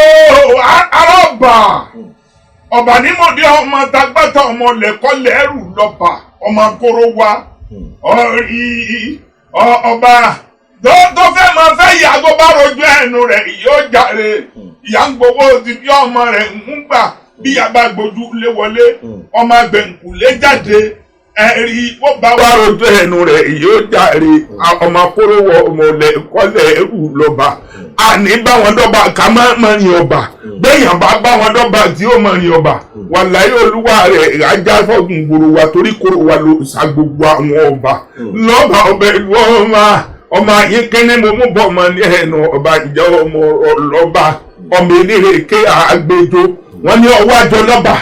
Ooo, arọ́bà ọ̀bà nímọ̀dé, ọmọ tagbátà, ọmọ lẹ́kọ́ lẹ́rù lọ́ba, ọmọ akóró wa ọba tó fẹ́ máa fẹ́ ìyá tó bá rojú ẹnu rẹ̀ yóò jàre. Ìyá ń gbowó ti bí ọmọ rẹ̀ ń gbà bí ìyá bá gbójú lé wọlé, ọmọ àgbẹ̀ǹkùlé jáde. Ẹ̀rí bó bá wà rojú ẹnu rẹ̀ yóò jàre. Ọmọ akóró wọ ọmọ lẹ́kọ́ lẹ́rù lọ́ba. Àní bá wọn dọ́ba ká má má rìn ọba bẹ́yàn bá bá wọn dọ́ba tí ó má rìn ọba. Wàláyé, olúwa rẹ̀ ajá fọ́gùn gbòòrò wa torí kóró wa ló sa gbogbo àwọn ọba lọ́ba ọbẹ̀ ìlú. Ọmọ ọmọ yín kíní mo mú bọ́ ọmọ ní ẹnu ọba ìjẹ́ ọmọ ọlọ́ba, ọmọ eléré àgbẹjọ wọn ní ọwọ́ àjọ lọ́ba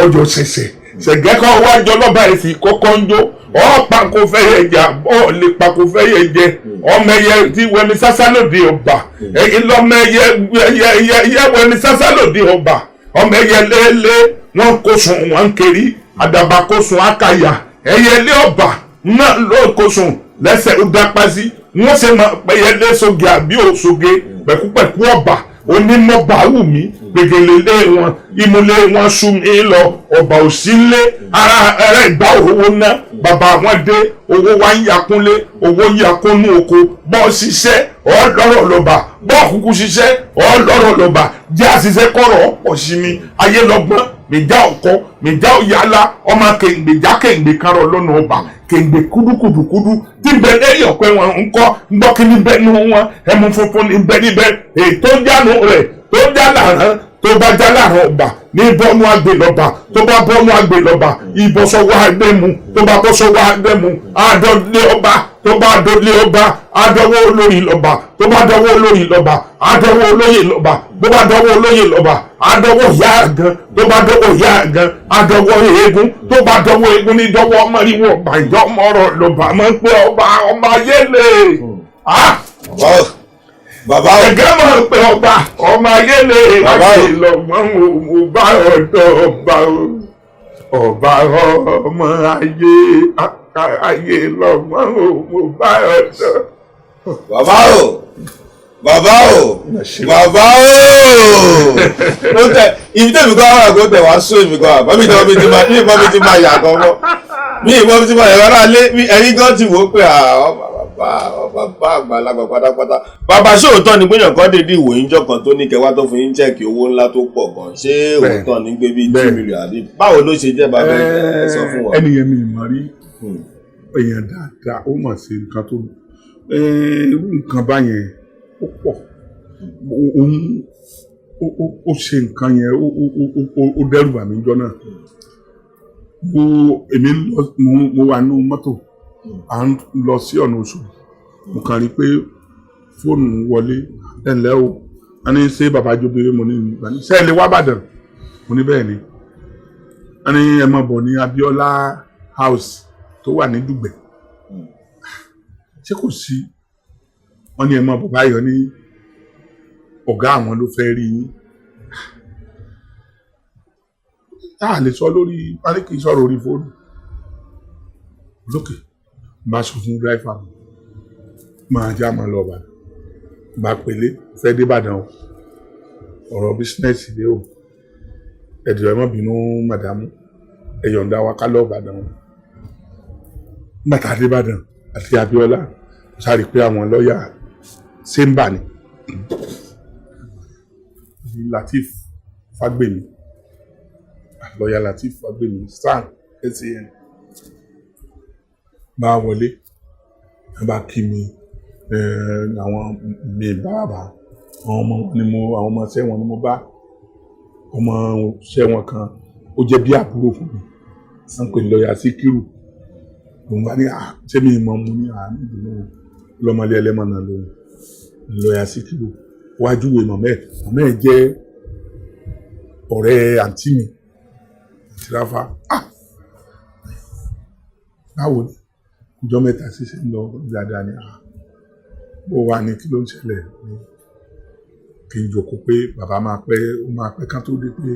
ọjọ́ ṣẹ̀ṣẹ̀ ṣẹ̀gẹ́kọ̀ ọwọ́ àjọ lọ́ba ẹ̀sìn kọ́kọ́ ń jó ọ̀pá kò fẹ́ yẹ jà bọ́ọ̀lì pa kò fẹ́ yẹ jẹ. Ọmọ ẹyẹ tí wẹmi sásá lòdì ọba, ẹyin lọmọ ẹyẹ ẹyẹ ẹyẹ wẹmi sásá lòdì ọba. Ọmọ ẹyẹ lélẹ̀ wọn kò sùn, wọn kiri àdàbà kò sùn àkàyà ẹyẹ lé ọba náà ló kò sùn lẹ́sẹ̀ ó dápá sí. Wọ́n ṣe máa pẹyẹ lé sóge àbí òṣoge pẹ̀kúpẹ̀kú ọba onímọ̀bà wù mí gbègèlè lé wọn ìmúlé wọn sú mi lọ. Ọba òsínlé ara ẹrẹ ìgbà owó ná bàbá wọn dé, owó wa ń yakunlé, owó ń yakunú oko. Bọ́ ṣiṣẹ́ ọlọ́rọ̀ lọ́ba, bọ́ kúkú ṣiṣẹ́ ọlọ́rọ̀ lọ́ba. Jẹ́ àṣìṣe kọ̀rọ̀ ọ̀pọ̀ sí mi. Ayé lọ́gbọ́n mìjà ọkọ mìjà òyàlá ọmọ kèǹgbè já kèǹgbè karọ̀ lọ́nà ọba kèǹgbè kúdúkúdúkúdú tí bẹ lẹ́yìn ọ̀pẹ wọn ń kọ́ ń gbọ́ kí ní bẹ́ẹ̀ nù wọn. Ẹmu funfun ní bẹ́ẹ̀ níbẹ̀ ètò jánu rẹ̀ tó já làrán, tó bá já làrán ọba ní bọ́nú àgbè lọ́ba, tó bá bọ́nú àgbè lọ́ba ìbọ̀sọ̀wọ́ àgbẹ̀mú, tó bá bọ́sọ̀wọ́ àgbẹ̀mú àdọ́lé ọba, tó bá dọ́lé ọba àdọ́wọ́ olórí lọ́ba, tó bá dọ́wọ́ olórí lọ́ba àdọ́wọ́ olóyè lọ́ba, bó bá dọ́wọ́ olóyè lọ́ba àdọ́wọ́ ìyá gan, tó bá dọ́wọ́ ìyá gan àdọ́wọ́ eégún, tó bá dọ́wọ́ eégún ní dọ́wọ́ ọmọríwọ̀ ọba ìjọ ọmọọrọ̀ lọ́ba máa ń pé ọba ọmọ ayé lè. Bàbá o. Ẹ̀gẹ́ máa ń pè ọba ọmọ ayé lè. Bàbá o. Ayé lọ́gbọ́n mo bá ọ̀dọ̀ ọba o. Ọba ọmọ ayé ayé lọ́gbọ́n mo bá ọ̀dọ̀. Bàbá o, bàbá o, bàbá o, ó tẹ ibi tẹ̀mí kọ́ àwọn àgọ́ tẹ̀ wá sún èmi kan àbá mi tọ́ mi ti máa mi ìmọ̀ mi ti máa yà gan mọ́ mi ìmọ̀ mi ti máa yà gan náà lé ẹ̀yin gan ti wò ó pé bàbá bàbá àgbàlagbà pátápátá. Bàbá, ṣé òótọ́ ni gbìyànjú kan dédé ìwòyìn jọ kan tó ní kẹwàá tó fún yín cheque owó ńlá tó pọ̀ gan? Ṣé òótọ́ ni gbé bíi 2 million àbí báwo ló ṣe jẹ́? Bàbá, ẹ sọ fún wa. Ẹni yẹn mi mọ̀ rí. Èèyàn dáadáa, ó mọ̀ sí nǹkan tó irú nǹkan báyẹn ó pọ̀. Òun ó ṣe nǹkan yẹn, ó dẹ́rù bà mí jọ náà. Mo èmi lọ, mo wà nínú mọ́tò, à ń lọ sí ọ̀nà Òṣogbo. Mo kàn rí pé fóònù wọlé. "Ẹ ǹlẹ́ o." A ní, "Ṣé bàbá Jóbere?" Mo ní, "Ṣé ẹ lè wá Ìbàdàn?" Mo ní, "Bẹ́ẹ̀ ni." A ní, "Ẹ máa bọ̀ ní Abiola House tó wà ní Dùgbẹ̀. Ṣé kò sí?" Wọ́n ní, "Ẹ máa bọ̀ báyọ̀ ní ọ̀gá àwọn ló fẹ́ rí yín." Tá a lè sọ lórí, wọ́n ní kì í sọ̀rọ̀ orí fóònù lókè. Bá sọ fún driver mi, máa já máa lọ Ìbàdàn. Bá pélé fẹ́ dé Ìbàdàn o, ọ̀rọ̀ business dé o. Ẹ̀dùn, ẹ̀ má bínú madam, ẹ yọ̀ǹda wa ká lọ Ìbàdàn o. Nígbà tá a dé Ìbàdàn àti Abíọ́lá, kò sáré pé àwọn lọ́ọ̀yà sẹ́ńbà ni Lateef Fagbemi, lọ́ọ̀yà Lateef Fagbemi SAN SAN bá wọlé, ẹ bá kí mi. Àwọn mi bá bàbá àwọn ọmọ wọn ni mo, àwọn ọmọ iṣẹ́ wọn ni mo bá. Ọmọ iṣẹ́ wọn kan ó jẹ́ bí àbúrò fún mi, wọ́n ń pè ní lọ́ọ̀yà Síkírù. Òun bá ní, "À, ṣé mi mọ̀?" Mu ní àánú ìdùnnú lọ́mọlé ẹlẹ́mọ̀ náà lòun lọ́ọ̀yà Síkírù. Wájú wo màmá ẹ̀, màmá ẹ̀ jẹ́ ọ̀rẹ́ àǹtí mi àti Ráfá. "Ah, báwo ni ọjọ́ mẹ́ta ṣíṣe ń lọ dáadáa ni?" "Ah, bó wà ní, kí ló ń ṣẹlẹ̀?" Ní kí n jókòó pé bàbá máa pẹ́, ó máa pẹ́ ká tó dé, pé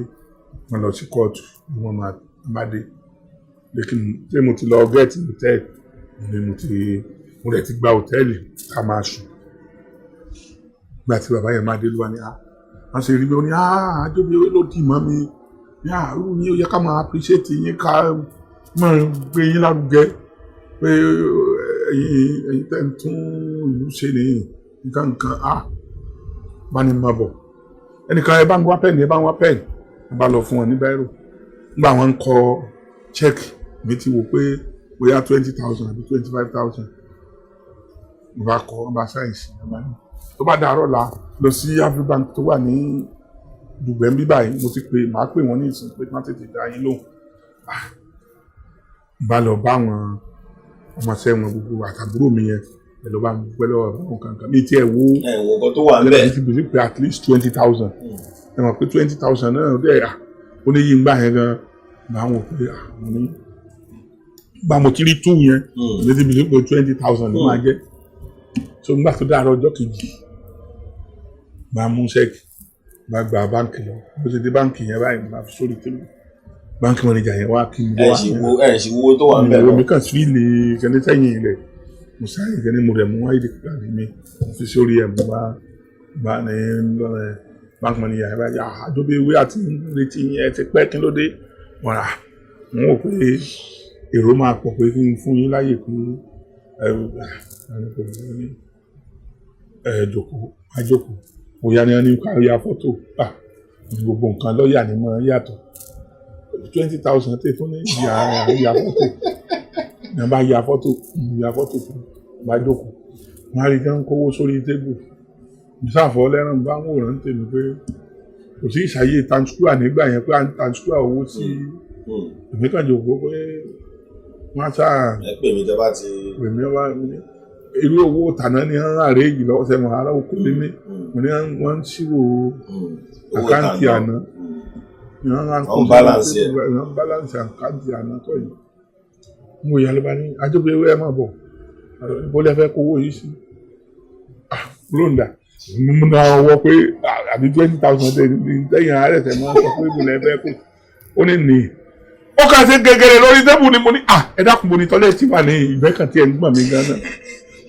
wọ́n lọ sí kóòtù, wọ́n máa bá dé pé kí n ṣé mo ti lọ get hotel. Mo ní mo ti, mo rẹ̀ ti gba hòtẹ́ẹ̀lì ká máa sùn. Nígbà tí bàbá yẹn máa dé ló wá ní, "Ah, Wọ́n ṣe rí mi, ó ní, "Ah, Ajóbiewé ló dì mọ́ mi ní àárú yín, ó yẹ ká máa appreciate yín, ká máa gbé yín lárugẹ, pé ẹ̀yin tẹ́ ń tún ìlú ṣe nìyí." Nǹkan nǹkan, ah, bá ní máa bọ̀, ẹnìkan, ẹ bá ń wá pen, ẹ bá ń wá pen. Ẹ bá lọ fún wọn ní biro. Nígbà wọn ń kọ check, mi ti wò pé bóyá 20,000 àbí 25,000. Mo bá kọ, wọn bá sign sí. Ẹ bá ní tó bá dàárọ̀ la lọ sí Afribank tó wà ní Dùgbẹ̀ ń bí báyìí, mo ti pè, màá pè wọ́n ní ìsìn pé má tètè dá yín lóhùn. Ah, bá lọ bá àwọn ọmọọṣẹ́ wọn gbogbo àtàbúrò mi yẹn, ẹ lọ bá mi pẹ́ lọ́wọ́ àwọn kankan mi tiẹ̀ wo. Ẹ wo nǹkan tó wà ń bẹ̀. Ẹ ti bìí pé at least 20,000. Ẹ mọ̀ pé 20,000 náà dẹ̀ à ó ní yí ń gbà yẹn gan. Bá wọn pé à mo ní gbà mo ti rí two yẹn, mi ti bìí pé 20,000 ló máa jẹ́. So nígbà tó dára ọjọ́ kejì, bá mú ṣẹ́ẹ̀kì, bá gba báǹkì lọ. Bó ṣe dé báǹkì yẹn báyìí, bá fi sórí table, báǹkì manager yẹn wá kí n Ẹ sì wo, ẹ sì wo tó wà ń bẹ̀ ìwé lọ. Mi kàn sí ilé kẹ́ni sẹ́yìn rẹ̀, mo sáré kẹ́ni, mo rẹ̀ mú ID card mi fi sórí ẹ̀. Mo bá ní báǹkì manager yẹn bá yà, "Àjọbí ewé àti retí yẹn, ẹ ti pẹ́, kí ló dé?" Wọ́n rà wọ́n wò pé èrò máa pọ̀, pé kí n fún yín láyè pé ẹ ẹ ẹ jókòó, má jókòó. Bóyá ní wọ́n ní ká ya fọ́tò. Ah, gbogbo nǹkan lọ́ọ̀yà ni mo yàtọ̀. 20,000 tẹ̀ tún ní ìyá ya fọ́tò ní wọ́n bá ya fọ́tò, ya fọ́tò fún bá jókòó. Wọ́n á rí kí wọ́n kówó sórí table. Ìsáfọ́ lẹ́ràn bá ń wòrán tèmi pé kò sí ìṣàyè transfer nígbà yẹn, pé à ń transfer owó sí. Èmi kàn jòkó pé wọ́n á sáà Ẹ pè mí tẹ́ bá ti. Pè mí wá ní irú owó tàná ní wọ́n àrèjì lọ́wọ́ sẹ́wọ̀n ará oko ní mí. Mo ní wọ́n ń ṣírò Owó account tàná. Àná ní wọ́n á Wọ́n balance ẹ̀. Wọ́n balance account àná kọ́ yìí. Mo yà ló bá ní, "Ajóbewé, ẹ máa bọ̀, bó lẹ fẹ́ kówó yìí sí?" Ah, lóńdà mo na ọwọ́ pé àbí 20,000 tẹ̀ ní lẹ́yìn àárẹ̀ tẹ̀ máa sọ pé mo lẹ fẹ́ kó. Ó ní ní ó kàn sí gẹ́gẹ́rẹ́ lórí table ni. Mo ní, "Ah, ẹ dákun, mo ní toilet wà ní ìgbẹ́ kan tí ẹ ń gbọ̀n mi gan-an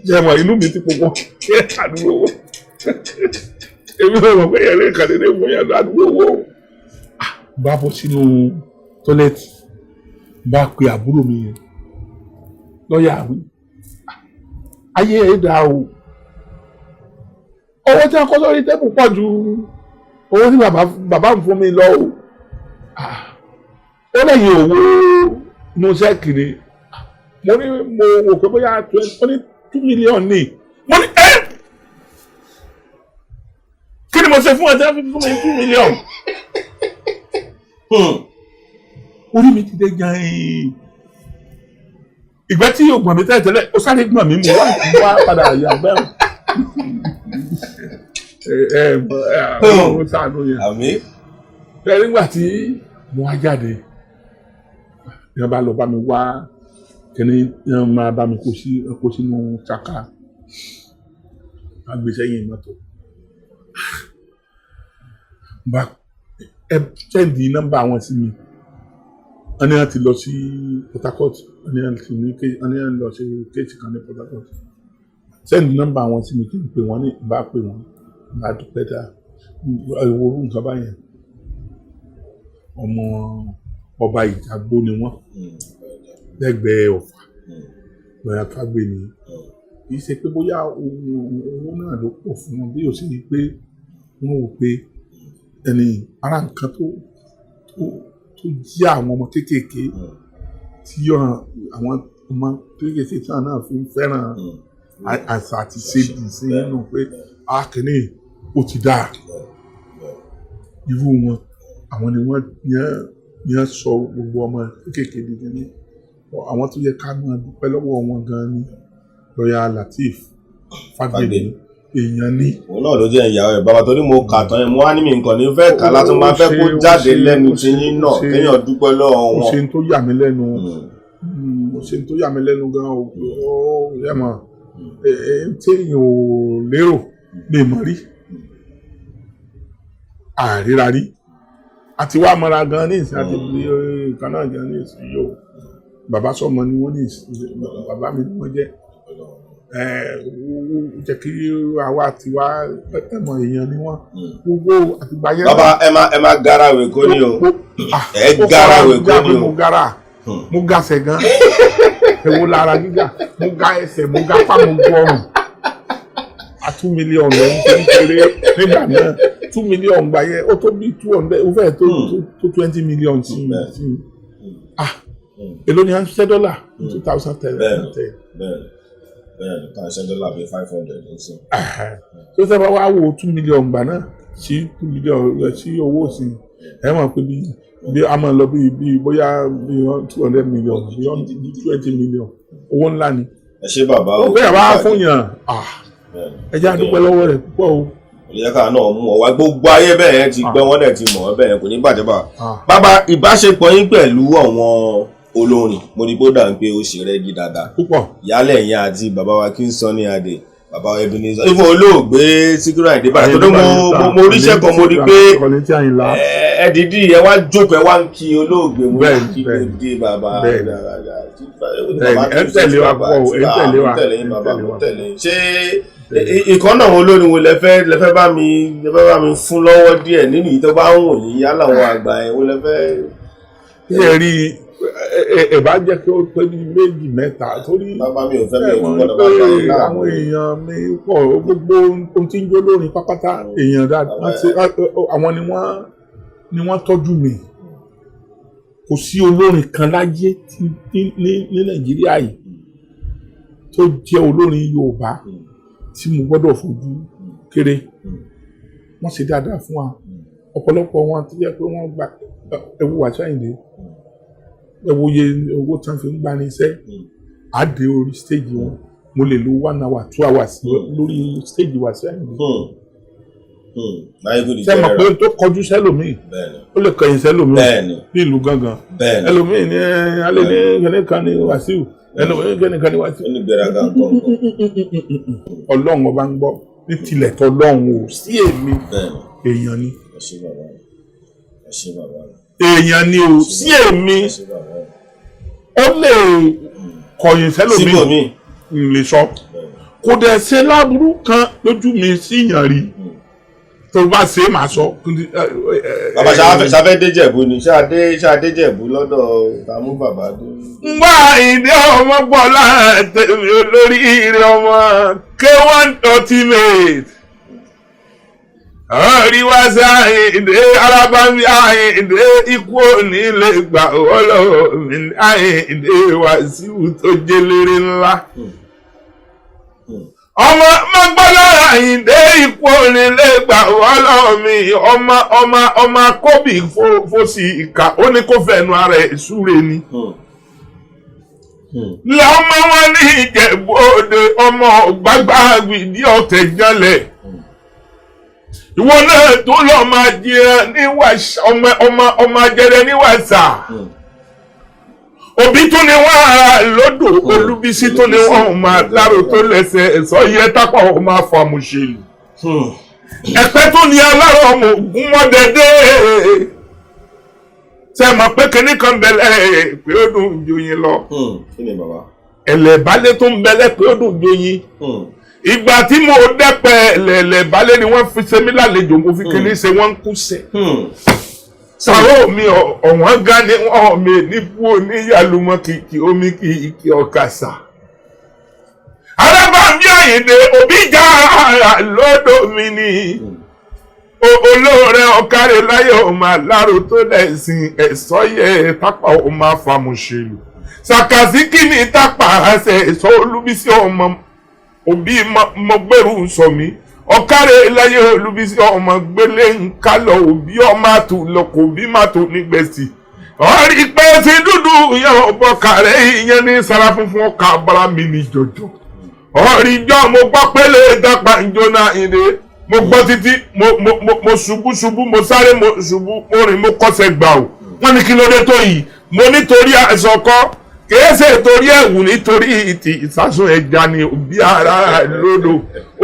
jẹ́ mọ̀." Inú mi ti pọ̀ ṣé àdúgbò owó, èmi náà mọ̀ pé yẹn lè kàn déédéé fún yẹn àdúgbò owó. Bá bọ́ sínú toilet, bá pe àbúrò mi yẹn, lọ́ọ̀yà wí, ayé ẹ̀ dá o, owó tí a kọ́ sórí table pọ̀ ju owó tí bàbá ń fún mi lọ o. Ó lẹ́yìn owó inú ṣẹ́ẹ̀kì ni. Mo ní mo wò pé bóyá 20, ó ní 2 million ní. Mo ní, ẹ́, kí ni mo ṣe fún ẹ tí wọ́n fi fún mi 2 million? Orí mi ti dé gan-an. Ìgbẹ́ tí yóò gbọ̀n mi tẹ́lẹ̀ tẹ́lẹ̀, ó sáré gbọ̀n mi, mo wá padà yàgbẹ́ o. Ẹ ẹ ẹ, ó sànú yẹn. Àmì. Ẹ nígbà tí mo wá jáde, ní wọ́n bá lọ bá mi wá kíní, ní wọ́n máa bá mi kó sí, kó sínú ṣaka, wọ́n gbé sẹ́yìn mọ́tò. Bá ẹ send nọ́mbà wọn sí mi, wọ́n ní wọ́n ti lọ sí Port Harcourt, wọ́n ní wọ́n ti ní wọ́n ní wọ́n lọ sí case kan ní Port Harcourt. Send nọ́mbà wọn sí mi kí n pè wọ́n. Ní bá pè wọ́n, bá dúpẹ́ dá ìwòrú nǹkan báyẹn. Ọmọ ọba Ìjàgbó ni wọ́n lẹ́gbẹ̀ẹ́ Ọ̀fà, lọ́yà Fágbèmí. Kì í ṣe pé bóyá owó náà ló pọ̀ fún wọn, bí ó sì ní pé wọ́n wò pé ẹni ara nǹkan tó jí àwọn ọmọ kéékèèké tí àwọn ọmọ kéékèèké tí àwọn náà fi ń fẹ́ràn àṣà àti ṣe sí nínú pé akínní ó ti dáa. Irú wọn, àwọn ni wọ́n yẹn sọ gbogbo ọmọ kéékèèké di kíní. Àwọn tó yẹ ká máa dúpẹ́ lọ́wọ́ wọn gan ni lọ́yà Lateef Fágbèmí, èèyàn ní. Òun náà ló jẹ́ ìyàwó ẹ̀ bàbá, torí mo kà tán yẹn, mo wá ní mi nǹkan ní fẹ́ kà látún máa fẹ́ kó jáde lẹ́nu ti yín náà, kéèyàn dúpẹ́ lọ́wọ́ Ó wọn. ṣe ń tó yà mí lẹ́nu, ó ṣe ń tó yà mí lẹ́nu gan o. Ó yẹ mọ̀ tí èèyàn ò lérò lè mọ̀ rí àríra rí àti wá mọ́ra gan ní ìsìn àti nǹkan náà gan ní ìsìn yóò. Bàbá sọmọ ni wọ́n ní ìsìn, bàbá mi ni wọ́n jẹ́. Jẹ́ kí àwa tiwa ẹ̀mọ̀ èèyàn ni wọ́n gbogbo àtìgbà yẹn. Bàbá, ẹ má gara wè kó ní o. Ẹ gara wè kó ní o. Mo gara, mo gasẹ̀ gan. Ẹ wo lára gíga, mo ga ẹsẹ̀, mo ga pa, mo gbọ́rùn. A 2 million ló ń kéré nígbà náà. 2 million gbà yẹn, ó tó bí 200, ó fẹ́ẹ̀ tó 20 million sí. Ah, èló ni à ń ṣiṣẹ́ dọ́là 2010? Bẹ́ẹ̀ni, tá a ṣe dọ́là bíi 500 ń sìn. Tó sábà wá wo 2 million gbà náà sí 2 million sí owó sí, ẹ mọ̀ pé bí a máa lọ bí bóyá bí 200 million, bí 20 million, owó ńlá ni. Ẹ ṣé, bàbá o. Ó bẹ́ẹ̀ bá fún yàn, ẹ jẹ́ àdúpẹ́ lọ́wọ́ rẹ̀ púpọ̀ o. Olùyẹ́ká náà mú ọ wá, gbogbo ayé bẹ́ẹ̀ yẹn ti gbọ́, wọ́n dẹ̀ ti mọ̀ ọ́ bẹ́ẹ̀ yẹn, kò ní bàjẹ́ bá. Bàbá, ìbáṣepọ̀ yín pẹ̀lú àwọn olórin, mo ní kó dà ń pé ó ṣe rẹ́gí dáadáa. Púpọ̀. Ìyálẹ̀ yẹn àti bàbá wa King Sunny Adé, bàbá wa Ebenezer, ifo olóògbé Síkírù Àyìndé Barrister, tó mo ríṣẹ́ kan, mo rí pé ẹ dìídì ẹ wá jókòó, ẹ wá ń kí olóògbé, mo ní kí ló dé, bàbá? Ẹ ń tẹ̀lé wa pọ̀, ẹ ń tẹ̀lé wa. Tẹ̀lé yín, bàbá, mo tẹ̀lé yín. Ṣé ìkan náà àwọn olórin wo lẹ fẹ́ bá mi fún lọ́wọ́ díẹ̀ nínú yìí tó bá ń wò yín, yálà àwọn àgbà ẹ̀ wo lẹ fẹ́? Ṣé rí ẹ bá jẹ́ kí ó pé bí méjì mẹ́ta torí Bàbá, mi ò fẹ́, mi ò ẹ mọ̀ gbọ́dọ̀ pé bá yín láàmú. Àwọn èèyàn mi pọ̀, gbogbo ohun tí ń jó lórin pápátá, èèyàn dáadáa àwọn ni wọ́n tọ́jú mi. Kò sí olórin kan láyé ní Nàìjíríà yìí tó jẹ́ olórin Yorùbá tí mo gbọ́dọ̀ fojú kéré. Wọ́n ṣe dáadáa fún wa, ọ̀pọ̀lọpọ̀ wọn tó jẹ́ pé wọ́n gba ẹwu Wasiu Ayinde, ẹ wo iye owó tí wọ́n fi ń gbani iṣẹ́. Á dé orí stage wọn, mo lè lo 1 hour, 2 hours lórí stage Wasiu Ayinde. Ṣé mọ̀ pé tó kọjú sẹ́lòmíì, ó lè kọ̀yìn sẹ́lòmíì ní ìlú gangan. Ẹlòmíì ní alẹ́ ní kẹ́nìkan kan ní Wàsíù, ẹlòmíì kẹ́nìkan ní Wàsíù. Ó ní gbéraga nǹkan. Ọlọ́run ọba ń gbọ́, ní tilẹ̀ tọ́lọ́run ò sí èmi, èèyàn ni. Ẹ ṣé, bàbá, ẹ ṣé, bàbá. Èèyàn ni ò sí èmi. Ẹ ṣé, bàbá. Ó lè kọ̀yìn sẹ́lòmíì síbòmíì ń lè sọ, kò dẹ̀ ṣe láburú kan lójú mi síyàn rí. Tó bá ṣe é, màá sọ. Bàbá, ṣàfẹ́ déjẹ̀bú ni, ṣáadé jẹ̀bú lọ́dọ̀ tàmú bàbá dé. Wá ìdí ọmọ gbọ́lá tèmi, olórí ire ọmọ K1 Ultimate, rí wá sí Àyìndé arábámi Àyìndé, ikú òní lè gbà ọlọ́wọ́ mi, Àyìndé Wàsíù tó jẹ́lérè ńlá. Ọmọ mọ́gbọ́lá Àyìndé, ikú òní lè gbà ọlọ́wọ́ mi. Ọmọ ọmọ ọmọ akóbì fòsì ìkà, ó ní kó fẹ̀nu ara ẹ̀ súre ni. Lọ́mọ wọn ní Ìjẹ̀bú Òde, ọmọ gbàgbà gbìdí ọ̀tẹ̀ jálẹ̀, ìwọ náà tó lọ máa jẹ ní wàṣà, ọmọ ọmọ ọmọ ajẹrẹ ní wàṣà. Òbí tún ni wọ́n ara lódò, Olúbísí tún ni wọ́n máa lárò tó lẹ́sẹ̀ ẹ̀sọ́ yẹ tápà ọmọ afọmùṣèlú. Ẹ̀pẹ́ tún ni alárò ọmọ ògún mọ́dẹ́dẹ́. Ṣe mọ̀ pé kinní kan bẹ̀lẹ̀ pé ó dùn joyin lọ? Kí ni, bàbá? Ẹ̀lẹ́bálẹ̀ tó ń bẹ̀lẹ̀ pé ó dùn joyin. Ìgbà tí mo dẹ́pẹ́ ẹ̀lẹ́bálẹ̀ ni wọ́n fi ṣe mí lálejò, mo fi kinní ṣe wọ́n ń kú sẹ̀. Sàrò mi ọ̀wọ́n gan ni wọ́n mi níbu oníyàlúmọ̀ kìkì omi kìkì ọ̀kàṣà. Arábàmbí Àyìndé, òbí já lọ́dọ̀ mi ni olóore ọ̀kárẹ̀ láyé, ọmọ aláró tó lẹ̀sìn ẹ̀sọ́ yẹ tápà ọmọ afàmùṣèlú sàkàsí kí ni tápà àṣẹ ẹ̀sọ́ Olúbísí ọmọ òbí mọ̀gbẹ́rù sọ mí ọ̀kárẹ̀ láyé, Olúbísí ọmọ gbélé ńkálọ̀ òbí ọmọ àtúlọ̀ kò bí má tó nígbẹ̀sì ọ̀rí pé ti dúdú ìyẹn ọ̀bọ̀kàrẹ̀ ìyẹn ní sara funfun ọkà abala mi ní jọjọ ọ̀rí jọ. Mo gbọ́ pé lè dápa ìjọna ìdè, mo gbọ́ títí mo ṣubú ṣubú, mo sáré, mo ṣubú, mo rìn, mo kọsẹ̀ gbà o. Wọ́n ní kí ló dé tó yìí? Mo nítorí aṣọ kọ́, kìí ṣe torí ẹ̀wù, nítorí ìtì ìsásùn ẹja ni òbí ara lódò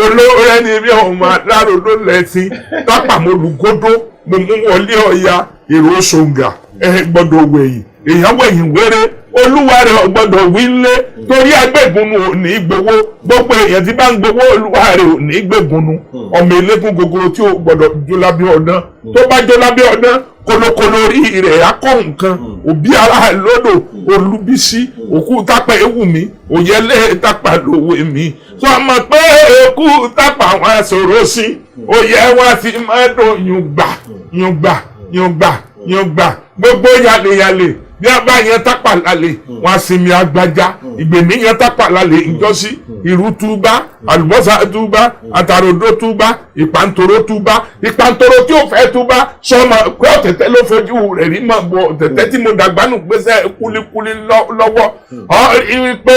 olóore ni bí ọmọ aláròdó lẹ́sìn tápà. Mo lùgódó, mo mú wọlé ọ̀ya èrò ṣòǹgà, ẹ gbọ́dọ̀ wẹ̀yìn. Èèyàn wẹ̀yìn wéré, olúwa rẹ̀ ò gbọ́dọ̀ wí lé, torí agbégunu ò ní gbowó. Gbogbo èèyàn tí bá ń gbowó, olúwa rẹ̀ ò ní gbégunu. Ọmọ eléégún gogoro tí ò gbọ́dọ̀ jó lábẹ́ ọ̀dán, tó bá jó lábẹ́ ọ̀dán, kolokolo orí rẹ̀ akọ́ nǹkan. Òbí ara lódò Olúbísí, òkú tápà ewu mi, òyẹlé tápà lówó mi. Sọ ma pé òkú tápà wọn sọ̀rọ̀ sí òyẹ wọn ti máa dùn yùngbà yùngbà yùngbà yùngbà. Gbogbo yàlẹ̀yàlẹ̀ bí a bá yẹn tápà lálẹ́, wọn a sinmi agbájá. Ìgbèmí yẹn tápà lálẹ́ ìjọsí, ìrú túbá, àlùbọ́sà túbá, àtàròdó túbá, ìpàǹtòrò túbá, ìpàǹtòrò tí ò fẹ́ túbá. Sọmọ pé ọ̀tẹ̀tẹ̀ ló fojú rẹ̀ rí mọ̀ bọ̀ ọ̀tẹ̀tẹ̀ tí mo dàgbà nù gbèsè kúlíkúlí lọ́wọ́ ọ rí pé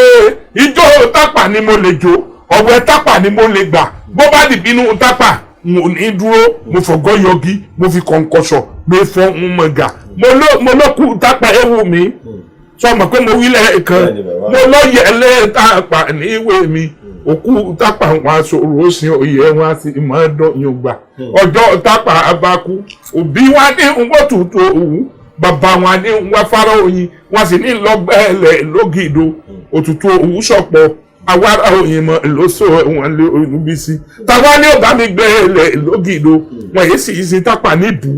ijó tápà ni mo lè jó, ọ̀wẹ́ tápà ni mo lè gbà. Bó bá dìbínú tápà, n ò ní dúró. Mo fọgọ́ yọgi, mo fi kọ̀ǹkọ̀ṣọ̀, mo fọ ń mọ̀gà, mo ló kú tápà ewu mi. Sọmọ pé mo wí lẹ́ẹ̀kan, mo lọ́yẹ̀ lẹ́ẹ̀tápà níwèé mi. Òkú tápà wọn aṣòro sin òye wọn sì máa dán yóò gbà. Ọjọ́ tápà abakú, òbí wa ní wọ́n tutù òwú, bàbá wa ní wọ́n fara oyin, wọ́n sì ní lọ́gbẹ́lẹ̀ lógìdó. Òtútù òwú sọ̀pọ̀ awara oyin mọ lóso wọn lé Olúbísí. Tàwa ní ọba mi gbẹ́lẹ̀ lógìdó, wọn yìí sì ṣe tápà níbù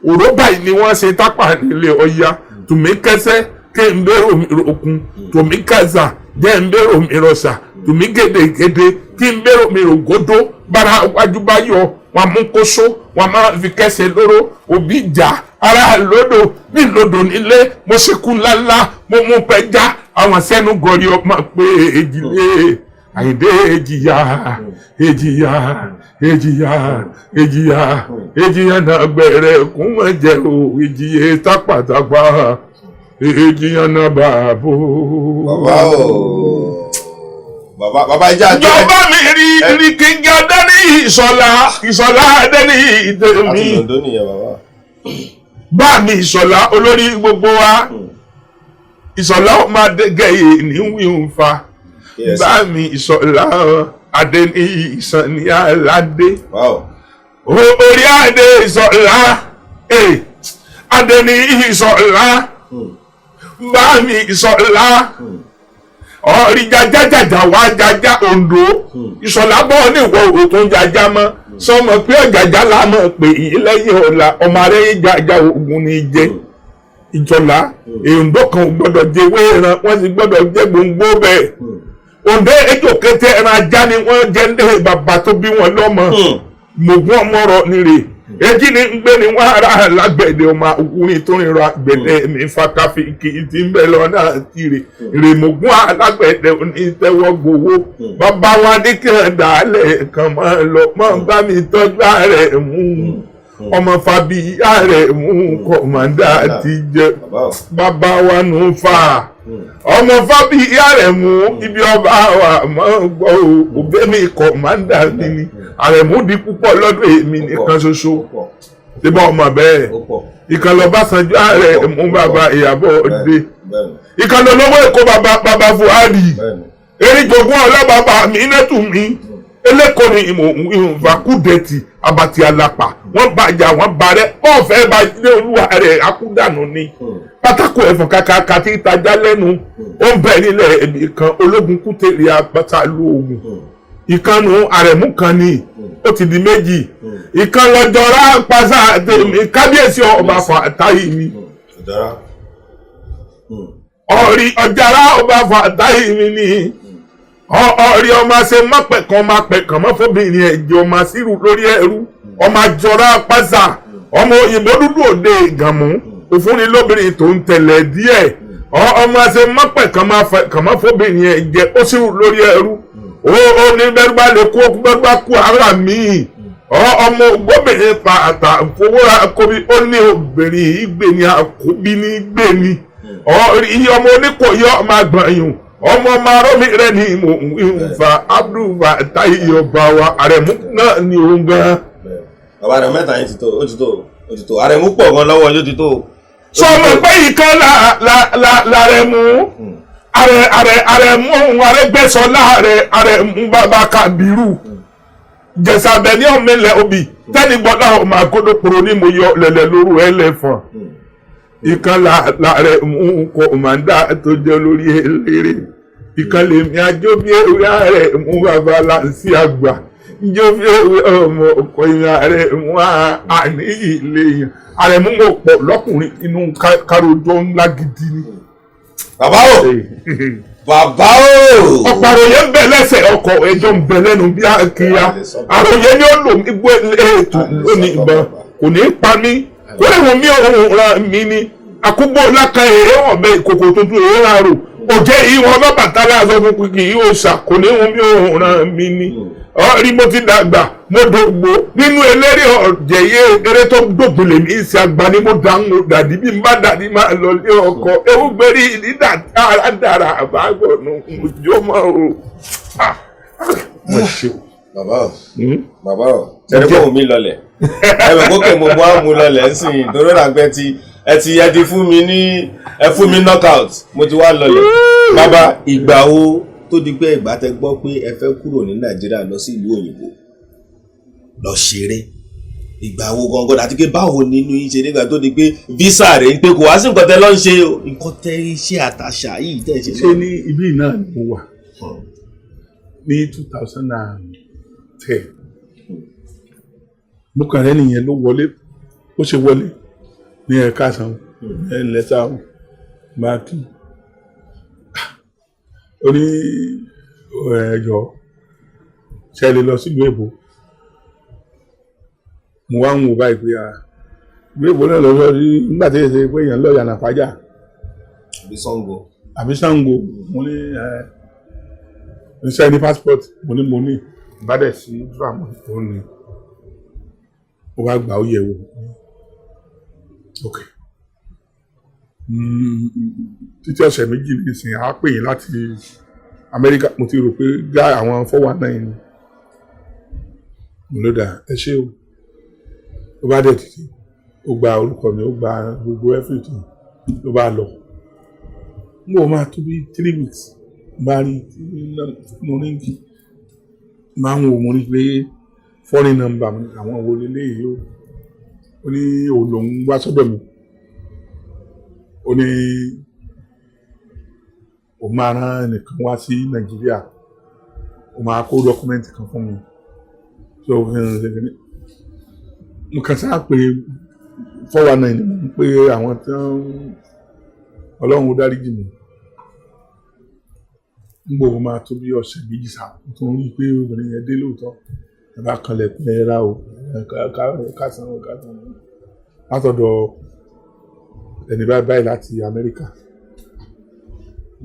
òró báyìí ni wọ́n ṣe tápà nílé Ọya. Tùmí kẹsẹ́ kí n bẹ̀rù mi ròkun, tùmí kẹsà jẹ́ n bẹ̀rù mi rọ̀ṣà, tùmí gédégédé kí n bẹ̀rù mi rògódó. Bára wájú bá yọ wọn mú kóso, wọn máa fi kẹsẹ̀ lóró. Òbí jà ara lódò nílòdò nílé, mo ṣekú ńláńlá, mo mú pẹja àwọn sẹ́nu gọrí ọmọ pé èjìlé Àyìndé èjìyà èjìyà èjìyà èjìyà èjìyà náà gbẹrẹ kún mọ jẹ o. Èjìyè tápàtápà, èjìyà náà bàbò. Bàbá o, bàbá, bàbá ìjà jẹ. Ìjọba mi rí rí kíngí Adéníyì Ìṣọ̀lá, Ìṣọ̀lá Adéníyì Àti tèmi. Lòndó nìyẹn, bàbá. Bá mi Ìṣọ̀lá, olórí gbogbo wa, Ìṣọ̀lá ọmọ Adégẹyè ní wíwùn fa. Yes. Bá mi Ìṣọ̀lá Adéníyì Ìsànní Aládé. Wow. Orí adé Ìṣọ̀lá, Adéníyì Ìṣọ̀lá, bá mi Ìṣọ̀lá, ọ̀rí jajajaja wá jaja Oǹdó. Ìṣọ̀lá bọ́ ní ìwọ òtún jaja mọ́. Sọmọ pé ọ̀jàjà la mọ̀ pé yìí lẹ́yìn ọ̀la ọmọ arẹ́yìn jaja ogun ni jẹ́ Ìjọlá. Èǹdó kan ò gbọ́dọ̀ jẹ ewé ẹran, wọ́n sì gbọ́dọ̀ jẹ gbòǹgbò bẹ́ẹ̀. Oǹdó ejò kété ẹran ajá ni wọ́n jẹ́ ní bàbá tó bí wọn lọ́mọ. Mògùn ọmọ rọ nírè èjì ni ń gbé ni wọn ara lágbẹ̀dẹ ọmọ ọkùnrin tó ń rọ àgbẹ̀dẹ mi fakafi kì í ti ń bẹ lọ náà tirè rèmọ̀gùn alágbẹ̀dẹ onítẹ̀wọ́ gbowó. Bàbá wa ní kí wọn dàálẹ̀ kàn máa lọ máa bá mi tọ́jú ààrẹ mú ọmọ fabi ààrẹ mú kọ̀mọ̀dá ti jẹ. Bàbá o. Bàbá wa nù fà ọmọ fábí àrẹ̀mú ibi ọba wa máa ń gbọ́ o. Òbẹ́mi kọ̀mándà mi ni àrẹ̀mú di púpọ̀ lọ́dọ̀ èmi nìkan ṣoṣo. Ó pọ̀. Síbẹ̀ ọmọ bẹ́ẹ̀. Ó pọ̀. Ìkànnì Ọbásanjọ́, àrẹ̀mú bàbá Ìyàbọ̀ Òde. Bẹ́ẹ̀ni. Ìkànnì olówó Èkó, bàbá bàbá Fuhari. Bẹ́ẹ̀ni. Eríjogún ọlọ́bàbà mi nẹ́tù mi eléko ni ìmọ̀ ìfàkúdẹ̀tì àbàtì àlàpà wọ́n bàjá wọ́n barẹ́ ọ̀fẹ́ bá ilé olúwa rẹ̀ akúdànù ni pátákó ẹ̀fọn kàkàkà tí ìtajà lẹ́nu ó ń bẹ nílẹ̀ ẹ̀mí kan ológun kútèrè abata lu oògùn ìkànnù àrẹ̀mú kan ni ó ti di méjì. Ìkan lọ́jọ́ra pàṣẹ tèmi kábíyèsí ọba Fàtáyì mi. Ọ̀jára. Ọ̀rí ọ̀jára ọba Fàtáyì mi ni ọ̀rí ọmọ ṣe mọ́pẹ̀kan ọmọ apẹ̀kan mọ́fọ́bìnrin ẹ̀jẹ̀ ọmọ sírù lórí ẹrú ọmọ àjọra pàṣà ọmọ òyìnbó dúdú òde ìgànmú òfúnni lóbìnrin tó ń tẹ̀lẹ̀ díẹ̀ ọmọ ṣe mọ́pẹ̀kan mọ́fọ́bìnrin ẹ̀jẹ̀ ó sírù lórí ẹrú ó ní bẹ́rù bá lè kú ó bẹ́rù bá kú ara mi ọmọ gómìnà pa àtà fowóra kóbi ó ní obìnrin ìgbé ni àkóbí ní gbé ni iye ọmọ oníkòyí ọmọ àgbọ̀nyùn ọmọ ọmọ arómi rẹ ni mò ń fa Abdul Fatai ọba wa àrẹ̀mú náà ni òun gan. Bàbá rẹ̀ mẹ́ta yẹn ti tó, ó ti tó, ó ti tó. Àrẹ̀mú pọ̀ gan lọ́wọ́ yóò ti tó. Sọmọ pé ìkan làrẹ̀mú àrẹ̀mú òun Arẹ́gbẹ́ṣọlá àrẹ̀mú bàbá Kàbírù jẹ̀sàbẹ̀ ní ọ̀mẹ́lẹ̀ obì tẹ́ni gbọ́dọ̀ ọmọ àgọ́dọ̀pọ̀rọ̀ ní mo yọ lẹ̀lẹ̀ lóru ẹlẹ́fọ̀n. Ìkan láàrẹ mú kọ̀mọ̀dá tó jẹ́ olórí eléré. Ìkan lèmi ajó bí ewé ààrẹ mú bàbá láǹsí àgbà. Njó bí ewé ọmọ ọkọ ìyá rẹ mú àníyí lèèyàn. Ààrẹ mú mo pọ̀ lọ́kùnrin inú karojọ́ ńlá gidi ni. Bàbá o, bàbá o. Ọ̀pọ̀ àròyé ń bẹ lẹ́sẹ̀ ọkọ̀, ẹjọ́ ń bẹ lẹ́nu bí akíya. Àròyé ni ó lò mí gbé ètò lónìí, ìbọn kò ní í pa mí, kó lè wọ́n mí òun ra mi ni àkúgbò láka èrè ọ̀bẹ ìkòkò tuntun èrè rárò òjẹ́ ìwọ̀n ọlọ́bàtálá sọ fún kìkì yóò ṣà kò ní wọ́n mí òun ra mi ni. Ọ̀rí mo ti dàgbà, mo dògbò nínú eléré ọ̀jẹ̀ yé eré tó dògbò lèmi ṣe àgbà ni mo dà ń dàdí bí n bá dàdí máa lọ lé ọkọ ewu gbérí ìdídà dára dára àbágbọ̀nù òjò mọ́ o. Mo ṣe o. Bàbá o, bàbá o, tẹ̀lé kò mí lọlẹ̀, ẹ bẹ̀ kókè mo mú àmú lọlẹ̀ ń sìn torí ràgbẹ́ ti ẹ ti fún mi ní ẹ fún mi knockout, mo ti wá lọlẹ̀. Bàbá, ìgbà wo tó di pé ìgbà tẹ gbọ́ pé ẹ fẹ́ kúrò ní Nàìjíríà lọ sí ìlú òyìnbó lọ ṣeré, ìgbà wo gangan àti pé báwo nínú yín ṣe nígbà tó di pé visa rẹ̀ ń pé kò wá sí nǹkan tẹ lọ́ ń ṣe o, nǹkan tẹ iṣẹ́ àtàṣà yìí tẹ̀ ṣe? Ṣé ní ibi náà ni mo wà ní 2010. Mo kàn rẹ́ nìyẹn ló wọlé. Ó ṣe wọlé ní ẹ̀ka sàn ẹ̀ ńlẹ́sà máa kí ó ní ẹ̀jọ̀ ṣe lè lọ sílùú èbó. Mo wá ń wò báyìí pé ìlú èbó náà lọ sọ sí nígbà tí èsè pé èèyàn lọ yànnà fàájà àbí Ṣàngó. Àbí Ṣàngó. Mo ní ẹ ṣe ní passport. Mo ní bá dẹ̀ sí fáàmù tó ní ó wá gbà, ó yẹ̀ wò. Ok, títí ọ̀sẹ̀ 2 nísìnyí á pè yín láti Amẹ́ríkà. Mo ti rò pé gá àwọn 419 ni. Mo ló dà, ẹ ṣé o. Ó bá dẹ̀ títí ó gba orúkọ mi, ó gba gbogbo everything, ló bá lọ. Mo máa tó bí 3 weeks bá rí mo ní máa ń wò, mo ní pé foreign number mi, àwọn wo leléyìí o? Ó ní òun lòún wá sọ́dọ̀ mi. Ó ní òun máa rán ẹnìkan wá sí Nàìjíríà, ó máa kó document kan fún mi. So mo kàn sáà pé 419 ni mo ń pé àwọn tí wọ́n. Ọlọ́run ó dáríjì mi. Ń gbòòrò máa tó bí ọ̀sẹ̀ 2 sá, mo tún rí i pé obìnrin yẹn dé lóòótọ́. Ẹ bá kanlẹ̀kùn, ẹ ra o, kásán o, kásán o, látọ̀dọ̀ ẹni báyìí báyìí láti Amẹ́ríkà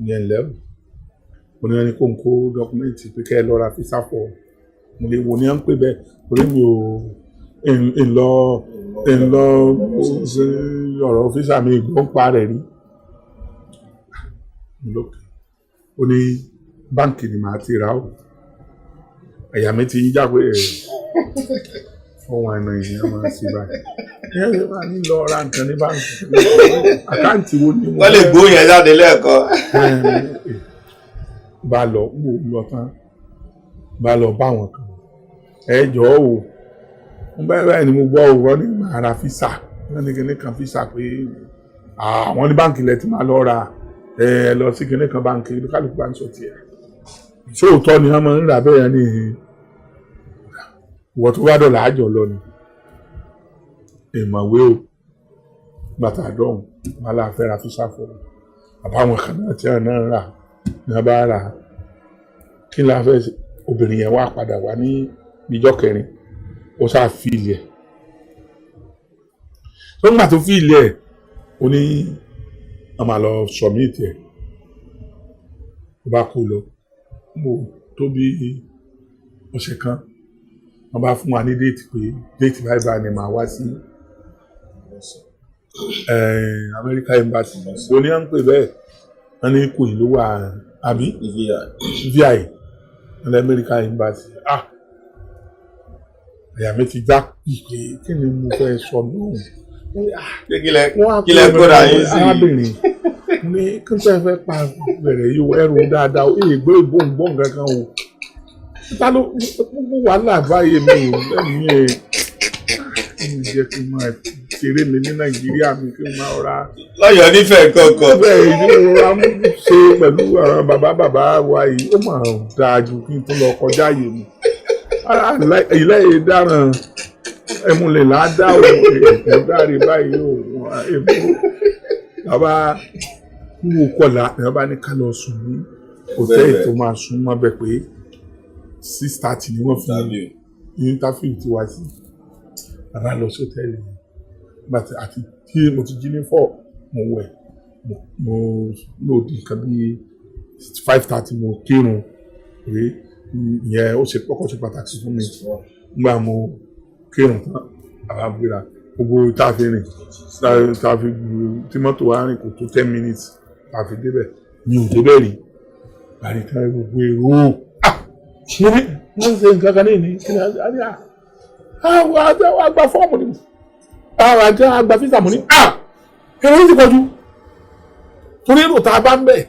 ní. Ẹ̀ ǹlẹ́ o, mo ní wọn ní kó n kó document pé kẹ́ ẹ lọ ra visa fọ̀. Mo lè wò ní à ń pè bẹ́ẹ̀ torí mi ò ń lọ ń lọ ọ̀rọ̀ visa mi ìgbọ́n pa rẹ̀ rí lókè. Ó ní báǹkì ni màá ti rà ó. Àyà mi ti ń já pé 419 ni a máa ń ṣe báyìí. Ẹ ẹ máa ní lọ ra nǹkan ní báǹkì, account wo ni mo Wọ́n lè gbó yẹn jáde lẹ́ẹ̀kan. Bá lọ wò lọ tán, bá lọ bá àwọn kan, ẹ jọ̀ọ́ o, mo báyìí báyìí ni mo gbọ́ o, wọ́n ní màá ra visa, wọ́n ní kíní kan visa pé àwọn ní báǹkì lẹ ti máa lọ ra. Ẹ lọ sí kíní kan báǹkì, kálukú bá ń sọ tiẹ̀. Sóòótọ́ ni wọ́n máa ń rà bẹ́ẹ̀ ni? Ìwọ tó bá dọ̀là àjọ lọ ni ìmọ̀wé o. Gbàtà dọ̀hùn wọn la fẹ́ ra visa fún àbáwọn kan náà tí wọn náà rà ní wọn bá rà. Kí la fẹ́ ṣe? Obìnrin yẹn wá padà wá ní ìjọ́ kẹrin, ó sá fill ẹ̀. Tó ń gbà tó fill ẹ̀, ó ní wọ́n máa lọ submit ẹ̀. Ó bá kó lọ, mo tó bí ọ̀sẹ̀ kan, wọ́n bá fún wa ní date pé date báyìí báyìí ni màá wá sí America Embassy. Wo ni wọ́n ń pè bẹ́ẹ̀? Wọ́n ní Ìkòyí ló wà, àbí VI ní America Embassy. Ah, àyà mi ti já pé kí ni mo fẹ́ sọ lóhùn? Wọ́n á kílẹ̀ kóra yín sí. Arábìnrin, mo ní kí n tẹ́ fẹ́ pa bẹ̀rẹ̀ yìí o, ẹrù dáadáa o, èyí gbé ìbòǹgbọ̀n kankan o, ta ló gbogbo wàhálà báyìí? Mi ò lẹ́mìí ẹ̀ mi jẹ́ kí n máa ṣeré mi ní Nàìjíríà mi, kí n máa ra Lọ́yọ̀ọ́ nífẹ̀ẹ́ kankan. Bẹ́ẹ̀ ni mo rọra mú ṣe pẹ̀lú àwọn bàbá bàbá wa yìí, ó mà dáa ju kí n tún lọ kọjá àyè mi. Ilé ìdáràn ẹmúlẹ̀ làádá o, ẹ̀kọ́ dáre báyìí o. Èbó bàbá ń wò kọlà ní wọ́n bá ní ká lọ sùn ní hòtẹ́ẹ̀lì tó máa sùn mọ́ bẹ́ẹ̀ pé 6:30 ni wọ́n fi interview ti wá sí. Bàbá lọ sí hòtẹ́ẹ̀lì yẹn. But àti tí mo ti jí ní 4, mo wẹ̀, mo lò di nǹkan bíi 5:30, mo kírun pé ìyẹn ó ṣe kọ́kọ́ ṣe pàtàkì fún mi. Nígbà mo kírun tán, bàbá gbéra. Gbogbo tá a fi rìn, tá a fi tí mọ́tò wa rìn, kò tó 10 minutes tá a fi débẹ̀. Mi ò débẹ̀ rí. Bàrí tán, gbogbo èrò, ah, mo ní wọ́n ń ṣe nǹkan kan ní ìní kí ni a ní à àwọn àgbà fọ́ọ̀mù ni, àwọn àti àgbà físà. Mo ní à èrò yìí ti pọ̀jù, torí èrò tá a bá ń bẹ̀,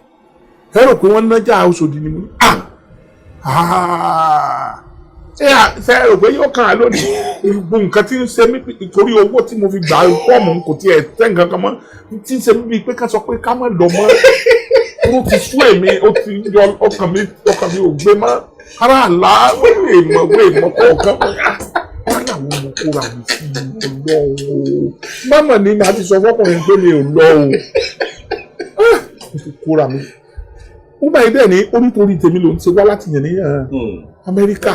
ẹ rò pé wọ́n nájà Òṣòdì ni. Mo ní à ṣé ṣe rò pé yóò kàn án lónìí? Gbogbo nǹkan tí ń ṣe mí torí owó tí mo fi gbà fọ́ọ̀mù kò tiẹ̀ tẹ́ nǹkan kan mọ́. Tí ń ṣe mí bíi pé ká sọ pé ká má lọ mọ́, ó ti sú èmi, ó ti yọ ọkàn mi, ọkàn mi ò gbé mọ́. Ara àlá wéè mọ̀ wéè mọ̀ kọ̀ọ̀kan wọ́n làwọn ọmọ kóra mi sí Ọlọ́run o. Mọ́mọ́ ni màá ti sọ fọkùnrin pé mi ò lọ o. Mo ti kóra mi. Ó báyìí dẹ̀ ní ó nítorí tèmi ló ń ṣe wá láti yàn níyàn Amẹ́ríkà.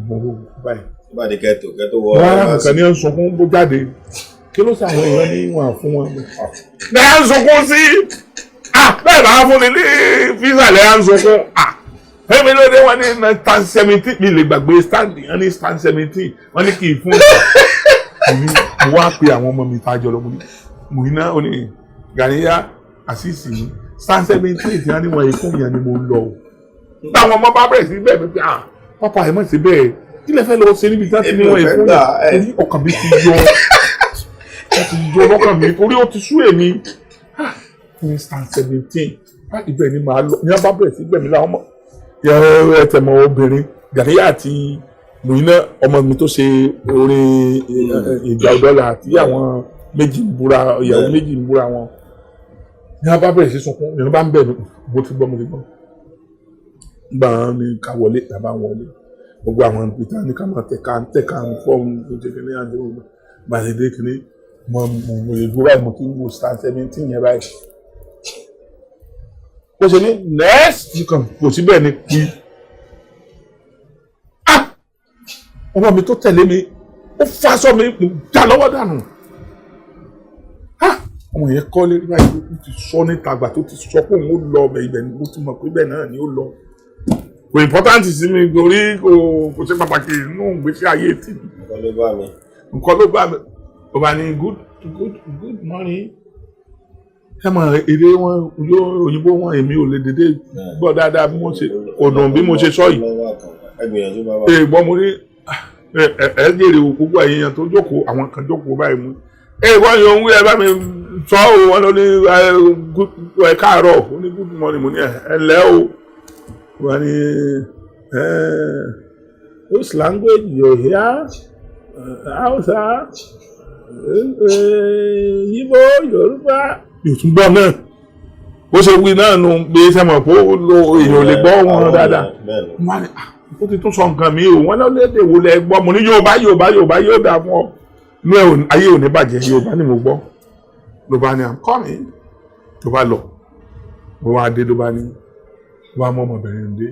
Mo rò báyìí. Bá di kẹtò kẹtò wọ. Wọ́n á nǹkan ní ẹ̀ ń sunkún bó jáde. Kí ló sọ àwọn èèyàn ní wọn fún wọn? Ẹ̀ ń sunkún sí bẹ́ẹ̀ bá fún mi ní físà lẹ́ à ń sunkún. Fẹ́mi ló dé, wọ́n ní stand 17, mi lè gbàgbé stand, wọ́n ní stand 17, wọ́n ní kì í fún mi. Mo wá pe àwọn ọmọ mi tá a jọ lọ, mo ní mo iná ó ní Gàníyà àṣìṣì ní stand 17 tí wọ́n ní wọ́n yìí fún yẹn ni mo lọ o. Táwọn ọmọ bá bẹ̀rẹ̀ sí bẹ́ẹ̀ mi pé, ah, pápá ẹ̀ mọ̀ sí bẹ́ẹ̀, kí lẹ fẹ́ lọ ṣe níbi tí wọ́n ti ní wọ́n yìí fún yẹn? Torí ọkàn mi ti yọ, ó ti yọ lọ́kàn mi, torí ó ti sú èmi ní stand 17, ibẹ̀ ni màá lọ. Ní wọ́n bá bẹ̀rẹ̀ sí gbẹ̀mí láwọn ọmọ ẹ tẹ̀mọ̀ obìnrin Gàníyà àti Mùínà, ọmọ mi tó ṣe orin ìgbà ọ̀dọ́là, àti àwọn méjì ń búra, ìyàwó méjì ń búra wọn. Ní wọ́n bá bẹ̀rẹ̀ sí sunkún, ní wọ́n bá ń bẹ̀ mí, mo ti gbọ́, mo ti gbọ́. Gbà wọn ní ká wọlé, làbá wọlé. Gbogbo àwọn ìta ní ká máa tẹ̀ka ń tẹ̀ka ń fọ́ọ̀mù tó ṣe kíní àti gbogbo gbàdédé kíní. Mo lè dúró báyìí, mo ti ń wo stand 17 yẹn báyìí. Ó ṣe ní next, you can kò síbẹ̀ ní pí. Ah, ọmọ mi tó tẹ̀lé mi, ó fásọ mi, mo já lọ́wọ́ dànù. Ah, ọmọ yẹn kọ́ lé báyìí, ó ti sọ níta àgbà tó ti sọ pé òun ó lọ ọbẹ̀, ibẹ̀ ni mo ti mọ̀ pé ibẹ̀ náà ni ó lọ. Kò important sí mi, torí kò ṣe pàtàkì nínú ìgbésí ayé tì mí. Nǹkan ló bá mi. Nǹkan ló bá mi. Ó bá ní good good good morning. Ẹ mọ̀ èdè wọn, òyìnbó wọn, èmi ò lè dédé gbọ́ dáadáa bí wọ́n ṣe kò dùn bí mo ṣe sọ yìí. Ẹ gbìyànjú, bàbá. Ẹ gbọ́, mo ní ẹ ẹ jèrè gbogbo èèyàn tó jókòó, àwọn kan jókòó báyìí mú. Ẹ gbọ́ yóò ń wí, ẹ bá mi sọ ọ́, wọn ló ní ẹ káàárọ̀, ó ní good morning. Mo ní ẹ ǹlẹ́ o. Wọ́n ní whose language you hear? Hausa, Igbo, Yorùbá? Mi ò tún gbọ́ náà. Bó ṣe wí náà nu pé sẹ́mọ̀ pé ó lo èèyàn ò lè gbọ́ wọn dáadáa. Wọ́n á ní ó ti tún sọ nǹkan mi o. Wọ́n lọ lédè wo lẹ gbọ́? Mo ní Yorùbá, Yorùbá, Yorùbá, yóò dáa fún ọ inú ẹ, ayé ò ní bàjẹ́. Yorùbá ni mo gbọ́. Ló bá ní I'm coming, ló bá lọ. Mo wá dé, ló bá ní ló bá mú ọmọbìnrin dé.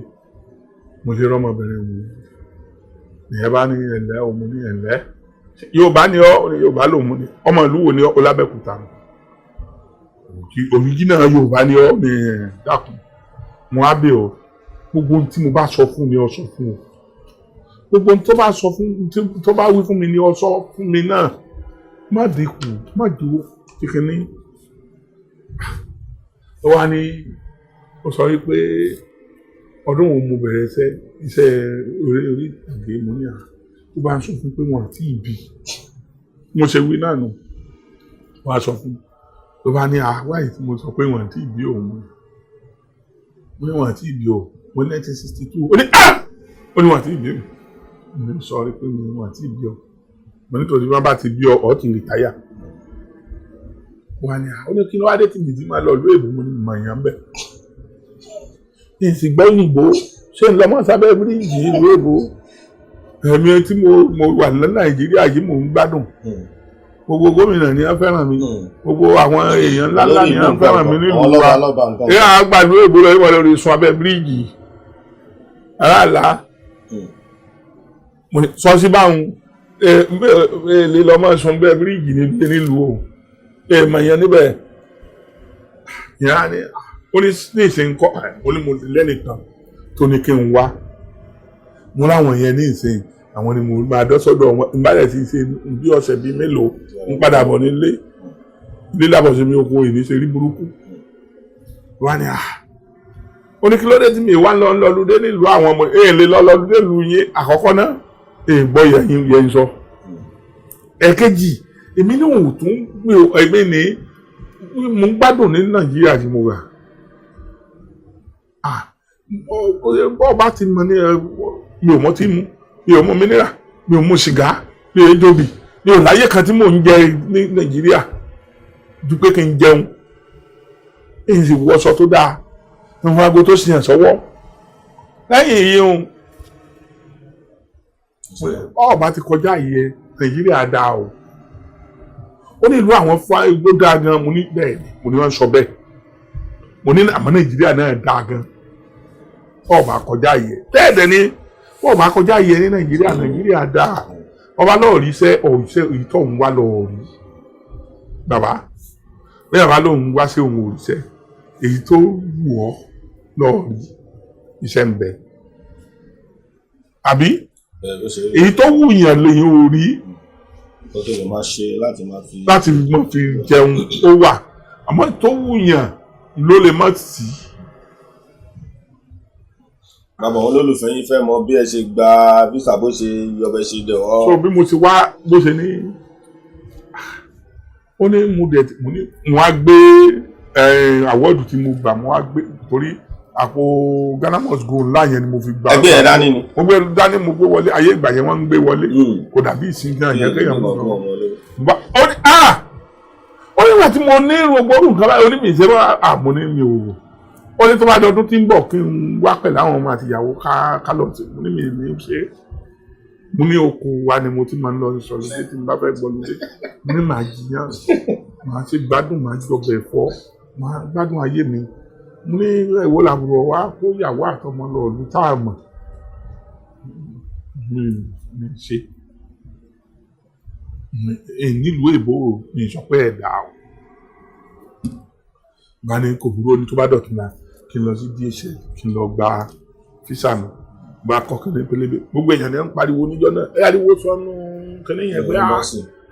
Mo ṣe rọmọbìnrin wò nìyẹn, bá ní ẹ̀lẹ́ o. Mo ní ẹ̀lẹ́, Yorùbá ni ọ? Yorùbá lòun ní. Ọmọ ìlú wo ni ọ? Olábẹ́kúta. Òrìjínà Yorùbá ni ọ ní. Dákun, mo á bẹ̀ ọ́, gbogbo ohun tí mo bá sọ fún mi, ọ sọ fún o. Gbogbo ohun tó bá sọ fún, tó bá wí fún mi ni ọ sọ fún mi náà. Má dínkù, má dúró kíkiní. Ó wá ní ó sọ wípé ọdún wo mo bẹ̀rẹ̀ iṣẹ́ orí orí ìtàgé. Mo ní à tó bá ń sọ fún pé wọn àti ìbí mo ṣe wí náà nù. Wọ́n á sọ fún, ló bá ní àwáyé tí mo sọ pé wọn àti ìbí òun, mo ní wọn àti ìbí o. Mo ní 1962. Ó ní ah, ó ní wọn àti ìbí o. Mo ní sọ pé wọn àti ìbí o. Mo ní tòun wọn bá ti bí ọ, ọ ti retire. Wọn ni ó ní kí ló wá dé tí mi ti máa lọ ìlú èbó? Mo ní mọ̀ èèyàn bẹ́ẹ̀ ní ìsìngbọ́ òyìnbó, ṣé ń lọ mọ́ sábẹ́ bíríìjì ìlú èbó? Ẹ̀mí tí mo wà ní Nàìjíríà yìí, mò ń gbádùn. Gbogbo gómìnà ni wọ́n fẹ́ràn mi, gbogbo àwọn èèyàn ńláńlá ni wọ́n fẹ́ràn mi nílùú wa. Ìyá àgbà ìlú èbó lọ, ìwọlé orí sun abẹ́ bíríìjì aráàlá sọ sí báwọn lè lọ máa sun abẹ́ bíríìjì nílùú o, èèmọ̀ yẹn níbẹ̀. Ìyá ni ó ní ní ìsìn kọ́, ó ní mo lẹ́nìkan tó ní kí n wá. Mo láwọn yẹn ní ìsìn, àwọn ni mo máa dọ́sọ́dọ̀ wọn. Ìbálẹ̀ ti ṣe bí ọ̀sẹ̀ bíi mélòó, ń padà bọ̀ nílé ilé lábọ̀ sí mi oko ìní ṣe rí burúkú. Wá ní à, ó ní kí ló dé tí mi wá lọ lọlúdé nílùú àwọn ọmọ èè lè lọ lọlúdé lu yín. Àkọ́kọ́ náà, èè gbọ́ yẹn yẹn sọ. Ẹ̀kejì, èmi ní òun tún mi ò, èmi ní mo ń gbádùn ní Nàìjíríà tí mo wà. Bọ́ọ̀ bá ti mọ ní mi ò mọ tí mu, mi ò mú mineral, mi ò mú sìgá, mi ò jóbi, mi ò láyé kan tí mò ń jẹ ní Nàìjíríà ju pé kí n jẹun, kí n sì wọṣọ tó dáa, ìwọ̀n aago tó sì yàn sọ́wọ́. Lẹ́yìn èyí o, ọ̀ bá ti kọjá ìyẹn, Nàìjíríà dáa o. Ó ní ìlú àwọn fún igbó dáa gan. Mo ní bẹ́ẹ̀ ni, mo ní wọ́n sọ bẹ́ẹ̀. Mo ní àmọ́ Nàìjíríà náà dáa gan, ọ̀ bá kọjá ìyẹn tẹ́ẹ̀dẹ̀ ni, ọ̀ bá kọjá ìyẹn ní Nàìjíríà, Nàìjíríà dáa. Ọba lọ́ọ̀ rí iṣẹ́ òṣìṣẹ́ ìtọ́ ń wá lọ́ọ̀ rí bàbá bẹ́ẹ̀ bàbá lòun wá sí òun òṣìṣẹ́ èyí tó wù ọ́ lọ́ọ̀ rí iṣẹ́ ń bẹ àbí èyí tó wù yàn lèyìn ò rí tó tó lè máa ṣe láti máa fi láti máa fi jẹun ó wà, àmọ́ tó wù yàn ló lè má sí. Bàbá, àwọn olólùfẹ́ yín fẹ́ mọ bí ẹ ṣe gba visa, bó ṣe yọ, bẹ ṣe dẹ̀ ọ́. So bí mo ti wá bó ṣe ní, ó ní mo dẹ̀ mo ní mo á gbé award tí mo gbà, mo á gbé torí àpò Ghana must go ńlá yẹn ni mo fi gbà. Ẹgbẹ́ yẹn dání ni. Mo gbé dání, mo gbé wọlé. Ayé ìgbà yẹn wọ́n ń gbé wọlé, kò dàbí ìsìn náà yẹn kéèyàn mú lọ. Ó ní ah, ó nígbà tí mo ní gbogbo nǹkan báyìí, ó ní mi ṣe wá à, mo ní mi ò wò. Ó ní tó bá di ọdún tí ń bọ̀, kí n wá pẹ̀lú àwọn ọmọ àti ìyàwó ká lọ sí. Mo ní mi ní ṣe, mo ní oko wa ni mo ti máa ń lọ sọ lóde tí n bá fẹ́ gbọ́ lóde. Mo ní màá jiyàn, màá ṣe gbádùn, màá jọbẹ̀ ẹ̀fọ́, màá gbádùn ayé mi. Mo ní ìwọ làbúrò wa kó ìyàwó àtọmọ lọ ìlú tá a mọ̀ mi mi ṣe nílùú èbó. Mi sọ pé ẹ̀dá o bá ní kò burú. Ní tó bá dọ̀tún la, kí n lọ sí DHL, kí n lọ gba visa mi. Bá kọ́ kíní pélébé, gbogbo èèyàn ní ń pariwo níjọ́ náà, ẹ ariwo sọnù kíní yẹn pé ah,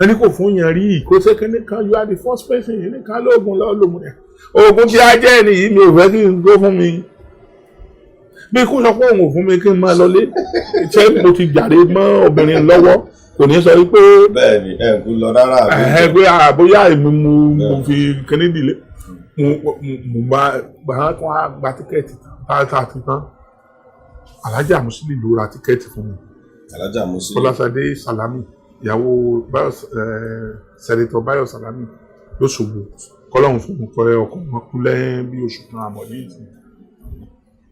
ẹni kò fún yẹn rí kó ṣe kíní kan, you are the first person yìí kan lóògùn lọ́ọ́ lòmù yẹn. Oògùn tí a jẹ́ ẹni yìí, mi ò fẹ́ kí n tó fún mi bí kò sọ pé òun ò fún mi, kí n máa lọlé. Ṣé mo ti jàre mọ́ obìnrin lọ́wọ́? Kò ní sọ wípé Bẹ́ẹ̀ni, ẹ kú lọ rárá àbí. Ẹ pé àbóyá èmi mo fi kíní dìlé mo bá gbà tó wá gba ticket tá a ti tán. Alhaja Musili ló ra ticket fún mi. Alhaja Musili. Fọláṣadé Salami, ìyàwó Báyọ̀, Senator Báyọ̀ Salami lọ́sọ̀gbọ̀, kọ́lọ́hún fún un kọ́ ọkọ̀ wọn kú lẹ́yìn bí oṣù kan àbọ̀ ní ìsìn.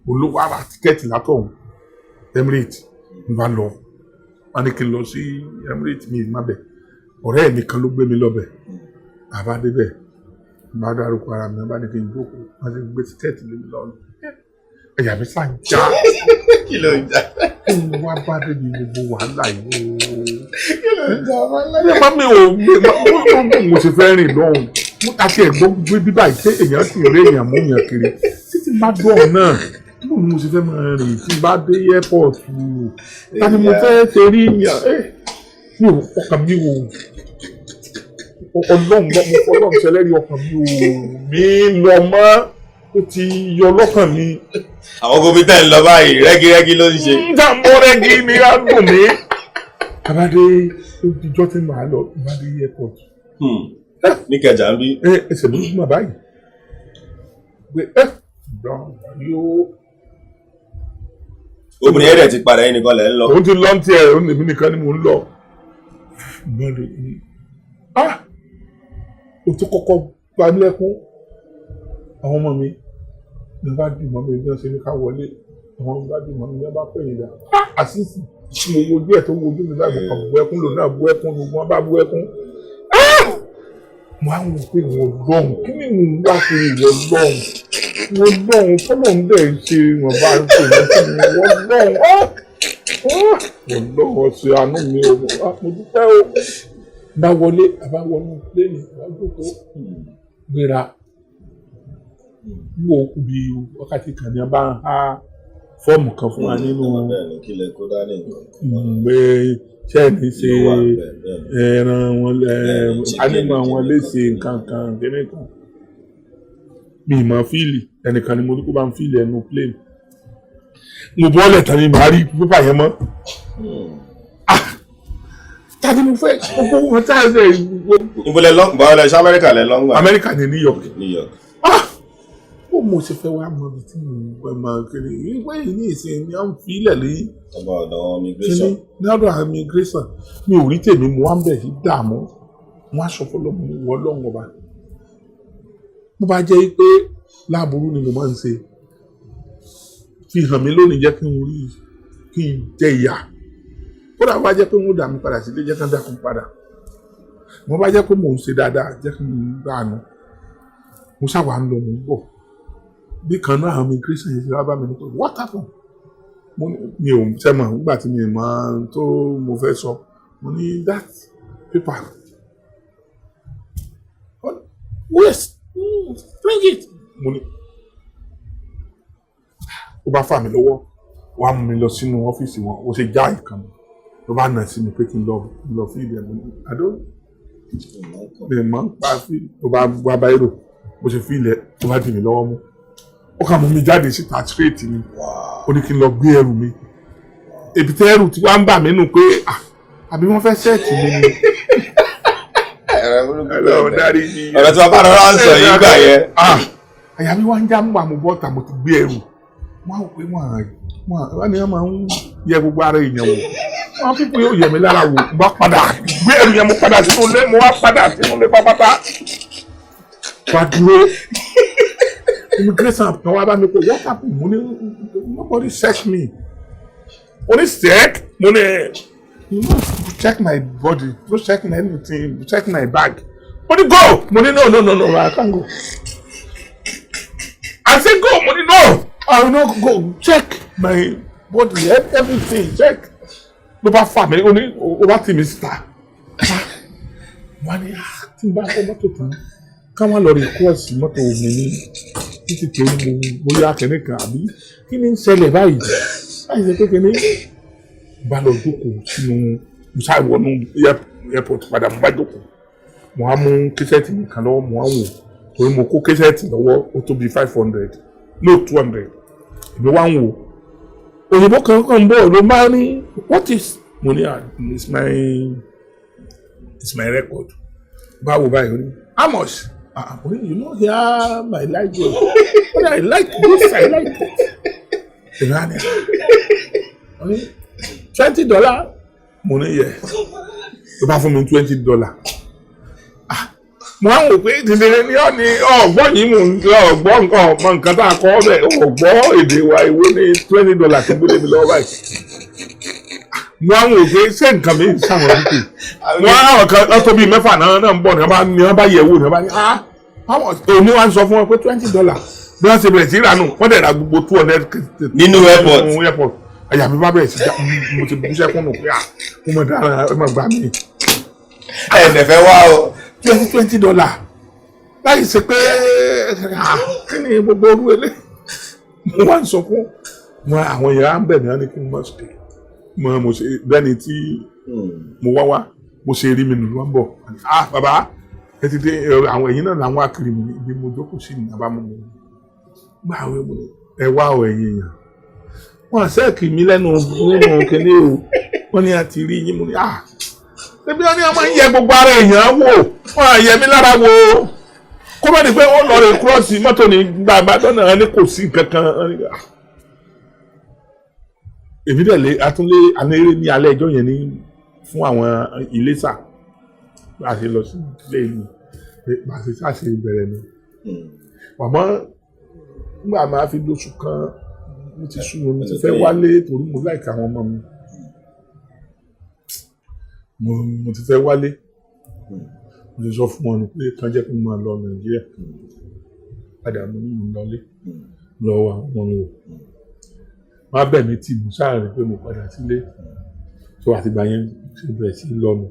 Olówó ara ticket látọ̀hún Emirates. N bá lọ, wọn ní kí n lọ sí Emirates, mi má bẹ̀. Ọ̀rẹ́ mi kan ló gbé mi lọ́bẹ̀. Àbá débẹ̀, n bá dárúkọ ara mi, bá ní kí n jókòó, wọ́n ti gbé ticket lé mi lọ́nà. Ẹ̀yà mi sàn já. Kí ló ń jà? Kí ni wàá bá débi gbogbo wàhálà yìí o? Kí ló ń jà wàhálà? Ní ma mi ò mo ti fẹ́ rìn lọ́hùn àti ẹ̀gbọ́n gbé bíbá yìí, ṣé èèyàn sì rí èèyàn mú yàn kiri títí bá dọ̀ náà? Bó ni mo ṣe fẹ́ máa rìn tí bá dé airport? Ta ni mo fẹ́ ṣe rí yàn? Mi ò, ọkàn mi ò, Ọlọ́run mo fọlọ́run ṣẹlẹ́rìí, ọkàn mi ò mí lọ mọ́, ó ti yọ lọ́kàn mi. Àwọn gómìnà ń lọ báyìí, rẹ́gírẹ́gí ló ń ṣe. Ń dà mọ́ rẹ́gí ni á dùn mí. Abádé ìjọ tí màá lọ, bá dé airport. Níkẹjà ń bí. Ẹ ẹsẹ̀ ló gbọ́n báyìí pé ẹ gbọ́n yóò. Obìnrin yẹn dẹ̀ ti padà, yín nìkan lẹ̀ ń lọ. Òun ti lọ ní tiẹ̀, òun èmi nìkan ni mò ń lọ. Ìgbọ́n lè ní, ah, o tó kọ́kọ́ pa mí lẹ́kún. Àwọn ọmọ mi ní bá dì mọ́ mi bí wọ́n ṣe ní ká wọlé. Àwọn ọmọ bá dì mọ́ mi ní wọ́n bá pè yín dà. Àṣìṣì tí mo wojú ẹ̀ tó wojú mi báyìí, mo kàn bú ẹkún, lòun náà bú ẹkún, gbogbo wọn bá bú ẹkún. Mo á wò pé ìwọ lọ́hùn, kí ni ìwọ wá kiri? Ìwọ lọ́hùn, ìwọ lọ́hùn, fọlọ́hùn dẹ̀ ṣe ìwọ̀nba ṣe ìwọ̀n fún mi. Ìwọ lọ́hùn, ìwọ lọ́hùn, ṣe àánú mi o. Mo dúpẹ́ o. Bá wọlé, àbá wọnú plane, bá jókòó, gbéra. Wò ó, bí wákàtí kan ní a bá ń há fọ́ọ̀mù kan fún wa nínú Bẹ́ẹ̀ ni, kí lẹ kó dání nǹkan pé ṣẹ́ẹ̀ni ṣe ló wà bẹ́ẹ̀, bẹ́ẹ̀ ni. Ẹran wọn, Chicken, ánímọ̀ wọn chicken. Léṣe nǹkan kan kíní kan. Mi ì mọ̀ fill, ẹnìkan ni mo ní kó bá ń fill ẹnu plane. Mo bọ́ọ̀lẹ̀ tán ni màá rí paper yẹn mọ́. Tàbí mo fẹ́ gbogbo wọn tá a ṣe. Níbo lẹ lọ? Báwo lẹ ṣe? Amẹ́ríkà lẹ lọ́ngbà? Amẹ́ríkà ní New York. New York. Ah, ó mo ṣe fẹ́ wá mọ ibi tí mo gbẹ mọ kiri ìwé yìí ní ìsìn ni wọ́n fi ilẹ̀ lé. Ọba ọ̀dọ̀ kíní immigration. Ní ọ̀dọ̀ immigration, mi ò rí tèmi. Mo wá ń bẹ̀ sí dààmú. Mo á sọ fọlọ́mù ní ìwọ ọlọ́run ọba, bó bá jẹ́ pé láàbùrú ni mo máa ń ṣe, fi hàn mí lónìí, jẹ́ kí n rí, kí n jẹ ìyà. Kódà bó bá jẹ́ pé wọ́n dà mí padà sílé, jẹ́ kí n dákun padà. Bó bá jẹ́ pé mò ń ṣe dáadáa, jẹ́ kí n dànù. Mo ṣàwà ń lọ, mò ń bọ̀, bí kan náà àwọn immigration yìí ṣe wá bá mi ní pé, "What happen?" Mo ní mi ò sẹ́mọ̀ nígbà tí mi mọ̀ tó mo fẹ́ sọ. Mo ní that paper. Wait, bring it. Mo ní ó bá fà mí lọ́wọ́, wàá mú mi lọ sínú ọ́fíìsì wọn. Ó ṣe já ìkànnì ló bá nà sí mi pé kí n lọ lọ fill ẹ̀. Mo ní àdó mi mọ̀ ń pa fill. Ló bá wá báyìí, bó ṣe fill ẹ̀, tó bá dì mí lọ́wọ́ mú, ó kà mú mi jáde síta straight ni. Ó ní kí n lọ gbé ẹrù mi. Èbìtẹ́ ẹrù tí wàá ń bà mí nù pé, ah, àbí wọ́n fẹ́ set mi ni. Ọlọ́run dárí jì. Ọ̀rọ̀ tí bàbá rọra ń sọ yìí gbà yẹn. Ah, àyà mi wá ń já mú àmú bọ́ta. Mo ti gbé ẹrù, wọ́n á wò pé wọ́n ní wọ́n máa ń yẹ gbogbo ara èèyàn wò. Wọ́n pípé yóò yẹ mi lára wò. Mo bá padà gbé ẹrù yẹn, mo padà sínú ilé, mo wá padà sínú ilé pápátá wá dúró. Immigration kan wá bá mi pé, "What happen?" Mo ní nobody search me. Mo ní check, mo ní you no check my body, no check my anything, check my bag. Mo ní go. Mo ní no, no, no, no, I can't go. I say go. Mo ní no, I will not go. Check my body, everything, check. Ló bá fà mí, ó ní ó bá tì mí síta. Wọ́n ní, ah, tí n bá kọ́ mọ́tò tán, káwọn lọ rí cross mọ́tò mi ní títí tó ń mu bóyá kìnìún kan àbí kí ni ń ṣẹlẹ̀ báyìí, láì ṣe pé kìnìún bá lọ jókòó sínú. Mo ṣáà wọnú airport padà, mo bá jókòó, mo á mú cassette nìkan lọ́wọ́, mo á wò, torí mo kó cassette lọ́wọ́, ó tó bí 500, no, 200. Èmi wá ń wò, òyìnbó kan kan bọ̀ ló máa ní, "What is?" Mo ní, "Ah, it's my record." Báwo báyìí? Ó ní, "How much?" Ah, mo ní, "You no hear my language?" Ó ní, "I like this, I like that." Èmi á ní, ó ní $20. Mo ní yẹ. Ló bá fún mi $20. Ah, mo á wò pé dìde ní ọ ní ọgbọ́n yìí, mò ń ọgbọ́n nǹkan ọmọ nǹkan tá a kọ́ bẹ́ẹ̀, ọgbọ́ èdè wa ìwé ní $20 tó gbélé mi lọ́wọ́ báyìí. Mo á wò pé ṣé nǹkan mi ń ṣàwọn pípé wọn á àwọn kan lọ́tọ́ bíi mẹ́fà náà náà ń bọ̀ ní wọ́n bá yẹ̀ wò, ní wọ́n bá ní, ah, òní wá ń sọ fún wọn pé $20. Bí wọ́n ṣe bẹ̀rẹ̀ sí ìrànù, wọ́n dẹ̀ ra gbogbo 200. Nínú airport. Nínú airport. Àyà mi bá bẹ̀rẹ̀ sí já, mo ti bú sẹ́kún nù pé, ah, mo mọ̀ dára, ẹ mọ̀ gbà mí. Ẹ ẹ̀ fẹ́ wá o. Twenty twenty dollar, láì ṣe pé, ah, kí ni gbogbo orú ilé? Mo wá ń sọkún. Mo àwọn èèyàn á ń bẹ̀ mí, wọ́n ní kí n mọ̀ ṣe mo ṣe bẹ́ni tí mo wá wá. Mo ṣe rí mi nù ló ń bọ̀. "Ah, bàbá, ẹ ti dé." Àwọn ẹ̀yìn náà làwọn akiri mi ibi mo jókòó sí ní abámu mi gbà àwọn ẹ̀mú ẹ wá ọ. Ẹ̀yìn èèyàn wọn check mi lẹ́nu nínú kíní o. Wọ́n ní a ti rí yín. Mo ní, ah, ṣebí wọ́n ní wọ́n máa ń yẹ gbogbo ara èèyàn wò, wọ́n á yẹ mí lára wò, kó bá di pé wọ́n lọ rè cross mọ́tò ní gbàgbà tọ́nà ní kò sí nǹkan kan. Èmi dẹ̀ lé atúnlé anéré ní alẹ́ ẹjọ́ yẹn ní fún àwọn Iléṣà. Bá a ṣe lọ sí ilé ìlú, bá a ṣe ṣàṣe bẹ̀rẹ̀ ni. Àmọ́ nígbà máa fi lóṣù kan, mo ti sú mi, mo ti fẹ́ wálé torí mo like àwọn ọmọ mi. Mo ti fẹ́ wálé. Mo ti sọ fún wọn pé kán jẹ́ kí n máa lọ Nàìjíríà padà. Mo ní mo lọlé lọ wọ àwọn ọmọ mi wò. Wọ́n á bẹ̀ mí tì, mo sáà rí pé mo padà sílé. So àtìgbà yẹn ṣe bẹ̀rẹ̀ sí lọ nù,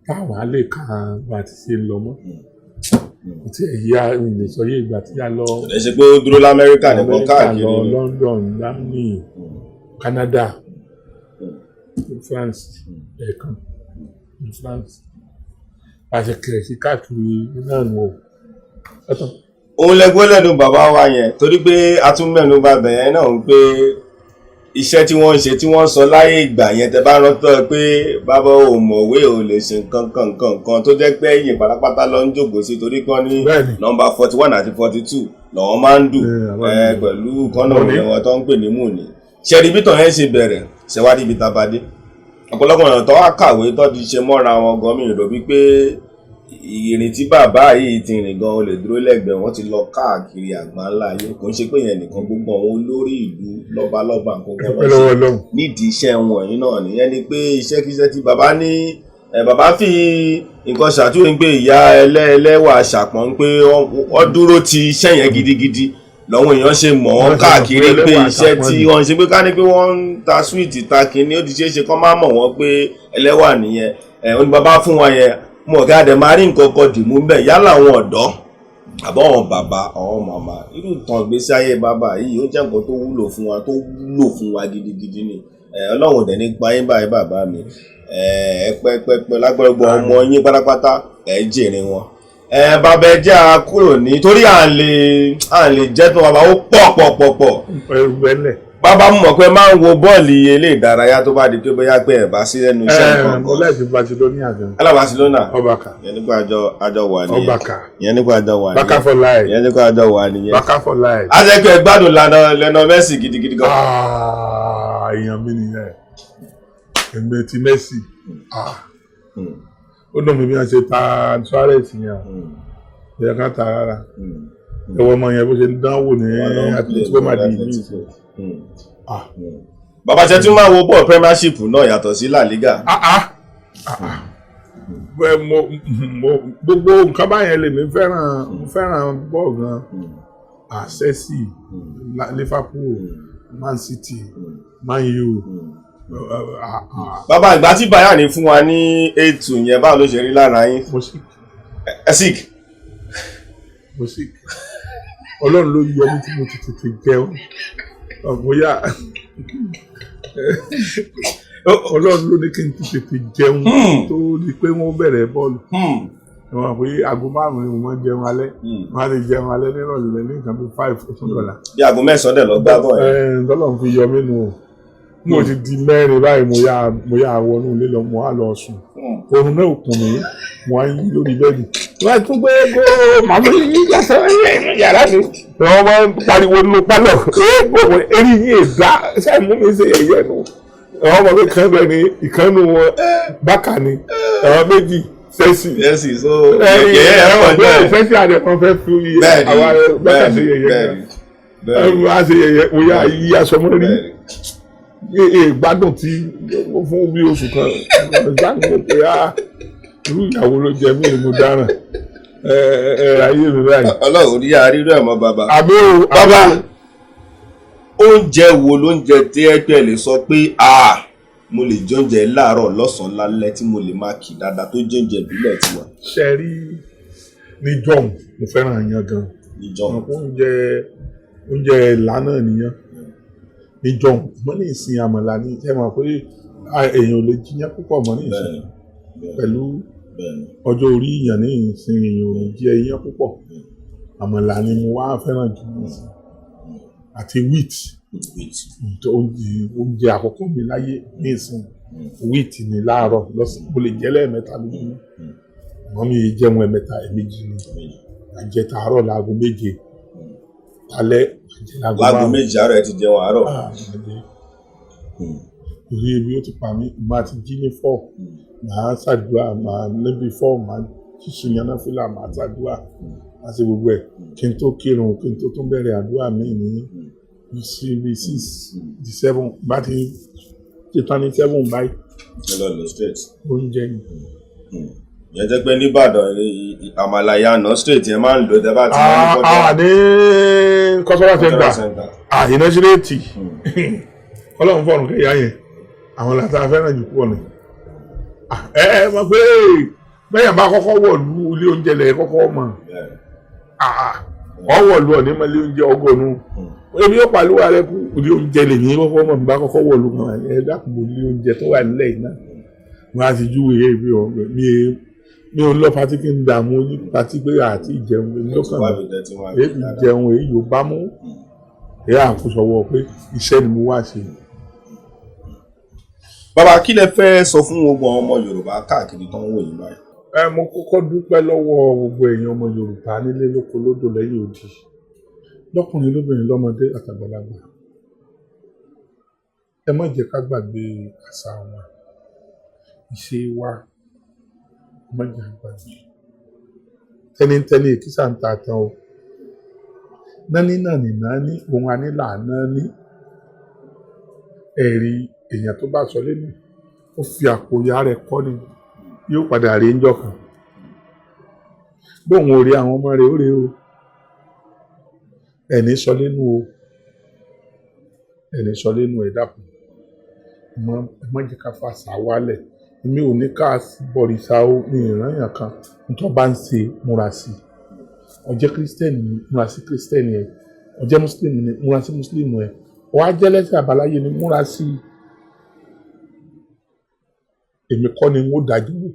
táwọn á lè ka bá a ti ṣe lọ mọ́. Kò tí ẹ̀ yá lè sọ yé ìgbà tí a lọ. Kò ṣe pé ó dúró l'Amẹ́ríkà nìkan. Amẹ́ríkà káàkiri lọ ni. London, Germany, Canada, France, ẹ̀ẹ̀kan ní France. A ṣe kẹ̀rẹ̀ sí káàkiri náà nù o. Ọ̀tọ̀. Òun lẹgbẹ́ lẹ́nu bàbá wa yẹn, torí pé a tún mẹ́nu bà bẹ̀yẹn náà ń pé iṣẹ́ tí wọ́n ń ṣe, tí wọ́n sọ láyé ìgbà yẹn, tẹ bá rántí pé bàbá ò mọ̀wé, ò lè ṣe nǹkan kan nǹkan kan, tó jẹ́ pé ẹ̀yìn pátápátá ló ń jókòó sí, torí kan ní nọ́mbà 41 àti 42 lọ́wọ́ máa ń dù àwọn pẹ̀lú kọ́nà Mùní. wọn tó ń pè ní Mùní. Ṣẹ́rí bí tàn yẹn ṣe bẹ̀rẹ̀, ṣẹ̀wádìí ibi tabadé, ọ̀pọ̀lọpọ̀ èèyàn tó wá kàwé tó ti ṣe mọ́ra wọn gan, mi rò wípé ìrìn tí bàbá yìí ti rìn gan, o lè dúró lẹ́gbẹ̀ẹ́ wọn. Ti lọ káàkiri àgbáńlá ayé. Kò ń ṣe pé yẹn nìkan, gbogbo àwọn olórí ìlú, lọ́balọ́ba, nǹkan kan Dúpẹ́ lọ́wọ́ Ọlọ́run. Nídìí iṣẹ́ wọn yìí náà nìyẹn ni pé iṣẹ́kíṣẹ́ tí bàbá ní bàbá fi nǹkan ṣàtúnyẹ pé ìyá ẹlẹ́wà ṣàpọ̀n pé wọ́n dúró ti iṣẹ́ yẹn gidigidi lọ́wọ́ èèyàn ṣe mọ̀ wọ́n Wọ́n ṣe mọ̀ káàkiri pé pé ẹlẹ́wà iṣẹ́ ṣàpọ̀n tí ni. wọ́n ṣe, pé ká ní pé wọ́n ń ta sweet, ta kínní, ó ti ṣeé ṣe kán má mọ̀ wọ́n pé ẹlẹ́wà nìyẹn. Ẹ̀ ó ní bàbá fún wọn yẹn mọ̀ kí adẹ̀ máa rí nǹkan kan dìmú bẹ́ẹ̀, yálà àwọn ọ̀dọ́ àbọ̀ àwọn bàbá, àwọn màmá. Irú ìtàn ìgbésí ayé bàbá yìí, ó jẹ́ nǹkan tó wúlò fún wa, tó wúlò fún wa gidigidi ni. Ọlọ́run ò dẹ̀ ní pa yín báyìí, bàbá mi. Ẹ pẹ́ pẹ́ pẹ́ lágbára gbọ́ ọmọ yín pátápátá, ẹ jèrè wọn. Bàbá, ẹ jẹ́ a kúrò ní torí à ń lè jẹ́ tó bàbá, ó pọ̀ pọ̀ pọ̀ pọ̀. Ẹrù ẹlẹ̀. Bàbá, mọ̀ pé máa ń wo bọ́ọ̀lù eré ìdárayá tó bá di pé bóyá pé ẹ̀ bá sí lẹ́nu iṣẹ́ nǹkan Mo kan. like Barcelona gan. Alá Barcelona. Ọbàkà. Ìyẹn nípa àjọ wà nìyẹn. Ọbàkà. Ìyẹn nípa àjọ wà Baka nìyẹn. for life. Ìyẹn nípa àjọ wà nìyẹn. Baka for life. A jẹ́ pé ẹ gbádùn Lionel Messi gidigidi gan. Ah, èèyàn mi nìyẹn, èmi ti Messi. Ah, ó dùn mí bí wọ́n ṣe ta Suarez yẹn o. Ìyẹn ká ta rárá. Ẹwọ ọmọ yẹn bó ṣe ń dánwò ní Atletico Madrid ní ìsìn. Ah. Bàbá, ṣe tún máa wo bọ́ọ̀ Premiership náà yàtọ̀ sí La Liga? Ah ah ah, bẹ́ẹ̀ mo gbogbo nǹkan báyẹn lèmi fẹ́ràn. Mo fẹ́ràn bọ́ọ̀ gan. Ah, Chelsea, Liverpool, Man City, Man U. Ah, ah. Bàbá, ìgbà tí Bayern fún wa ní 8-2 yẹn, báwo ló ṣe rí lára yín? Mo sick. Ẹ sick? Mo sick. Ọlọ́run ló yọ mí tí mo ti tètè jẹun. Bóyá Ọlọ́run ló ní kí n ti tètè jẹun tó di pé wọ́n bẹ̀rẹ̀ bọ́ọ̀lù. Ẹ mọ̀ pé aago 5 ni mo máa ń jẹun alẹ́. Wọ́n á lè jẹun alẹ́ nírọ̀lẹ́ ní nǹkan bíi 5, ó tún dọ̀la. Bí aago 9 dẹ̀ lọ gbá bọ̀ yẹn. Ẹ tọ́lọ́run fi yọ mí nù o. Mo ti di 4 báyìí, mo yá wọnú ilé lọ, mo á lọ sùn. Oorun náà ò kùn mí, mo á yí lórí bẹ́ẹ̀dì. Wọ́n á tún gbé góò màmú yí yàtọ̀ yàrá mi. Wọ́n máa ń pariwo nínú pálọ̀ góò eré yìí èdá ṣáà mú mi ṣe yẹ̀yẹ́ nu. Àwọn ọmọ mi kan bẹ́ẹ̀ ni ìkànnù wọn Bákà ni, àwọn méjì Chelsea. Chelsea, so yẹ̀yẹ́ ẹ̀ pọ̀ jẹ́. Chelsea àdé kan fẹ́ fi àwa Bákà ṣe yẹ̀yẹ́ Bẹ́ẹ̀ni. Wọ́n á ṣe yẹ̀yẹ́, mo yá yí aṣọ mọ́ rí gbádùn tí fún bí oṣù kan gbádùn pé á irú ìyàwó ló jẹ mí, mo dáràn ẹ ẹ ayé mi báyìí. Ọlọ́run ní àríró ẹ̀ mọ́, bàbá. Àmì o. Bàbá, oúnjẹ wo lóúnjẹ tí ẹ pẹ́ lè sọ pé, ah, mo lè jẹ oúnjẹ láàárọ̀, lọ́sàn-án, lálẹ́, tí mo lè máa kì dáadáa, tó jẹ oúnjẹ ìbílẹ̀ tiwa? Ṣe rí ní john, mo fẹ́ràn iyán gan. Níjọ́. Oúnjẹ ìlànà nìyẹn ní john. Mo ní ìsìn àmàlà ní. Ṣe mọ̀ pé èèyàn ò lè jiyàn púpọ̀ mọ́ ní ìsìn pẹ̀lú ọjọ́ orí èèyàn ní ìsìn, èèyàn ò lè jẹ iyán púpọ̀. Àmàlà ni mo wá fẹ́ràn jù ní ìsìn àti wheat. Wheat. Oúnjẹ àkọ́kọ́ mi láyé ní ìsìn, wheat ni láàárọ̀, lọ́sàn. Mo lè jẹ lẹ́ẹ̀mẹ́ta lójúmọ́. Àmọ́ mi yìí jẹun ẹ̀mẹ́ta, ẹ̀mejì ni àjẹ. Tàárọ̀ láago 7, alẹ́ àjẹ láago Láago 5. 7 àárọ̀ ẹ ti jẹun àárọ̀? Ah, àjẹ. Torí ebi ó ti pa mí, màá ti jí ní 4, màá ṣàdúrà, màá níbi 4, màá ṣíṣe yaná fílà, màá ṣàdúrà, màá ṣe gbogbo ẹ̀ kí n tó kírun, kí n tó tún bẹ̀rẹ̀ àdúrà mi ní sí bí 6 di 7, bá ti ṣetán ní 7 báyìí. Ẹ lọ lọ straight. Oúnjẹ ni. Ìyẹn jẹ́ pé nìbàdàn, àmàlà ìyànà straight yẹn máa ń lò tẹ́ bá ti lọ ní ní cultural center. Center. Àyìnà ṣírẹ́ẹ̀tì, ọlọ́run fọ̀rùn kẹ́yà yẹn, àwọn làtà fẹ́ràn jù pọ̀ ni. Ẹ ẹ mọ̀ pé bẹ́yàn bá kọ́kọ́ wọ̀lú, ilé oúnjẹ lẹ̀ kọ́kọ́ mọ̀. Ọ wọ̀lú ọ̀ní mọ̀ ilé oúnjẹ ọgọ́rùn-ún èmi yóò pàlúwà rẹ kú. Ilé oúnjẹ lè ní kọ́kọ́ mọ̀. Bá kọ́kọ́ wọ̀lú kan, ẹ dákun, mo ilé oúnjẹ tó wà nílẹ̀ yìí náà, wọ́n á ti júwe èmi ò mi ò lọ party kí n dààmú ní party pé àti ìjẹun èmi ló kàn mí. Èyí jẹun, èyí yóò bá mú èyí àkóso pé iṣẹ́ ni mo wá ṣe. Bàbá, kí lẹ fẹ́ sọ fún gbogbo àwọn ọmọ Yorùbá káàkiri tó ń wò yín báyìí? Ẹ mo kọ́kọ́ dúpẹ́ lọ́wọ́ gbogbo èèyàn ọmọ Yorùbá nílé lóko lódò lẹ́yìn odi, lọ́kùnrin lóbìnrin, lọ́mọdé àtàgbàlagbà. Ẹ má jẹ́ ká gbàgbé àṣà wa, ìṣe wa. Ẹ má jẹ́ ká gbàgbé. Tẹnitẹni èkìsà ń ta àtàn o, nání náà ní nání ohun anílà náání. Ẹ̀rí èèyàn tó bá sọ lẹ́nu, ó fi àpò ìyá rẹ̀ kọ́ ni yóò padà rí ńjọ́ kan. Bóun ò rí àwọn ọmọ rẹ̀, ó rí o. Ẹni sọ lẹ́nu o, ẹni sọ lẹ́nu. Ẹ dákun, ẹ má jẹ́ ká fàṣà wálẹ̀. Èmi ò ní ká bọ̀rìṣà o, ní ìrànyàn kan. Nítorí bá ń ṣe, múra sí i. Ó jẹ́ Kírísítẹ́nì ni, múra sí Kírísítẹ́nì ẹ̀. Ó jẹ́ Mùsùlùmí ni, múra sí Mùsùlùmí ẹ̀. Ó wá jẹ́ lẹ́sìn àbáláyé ni, múra sí i. Èmi kọ́ ni n ó dájọ́ wò,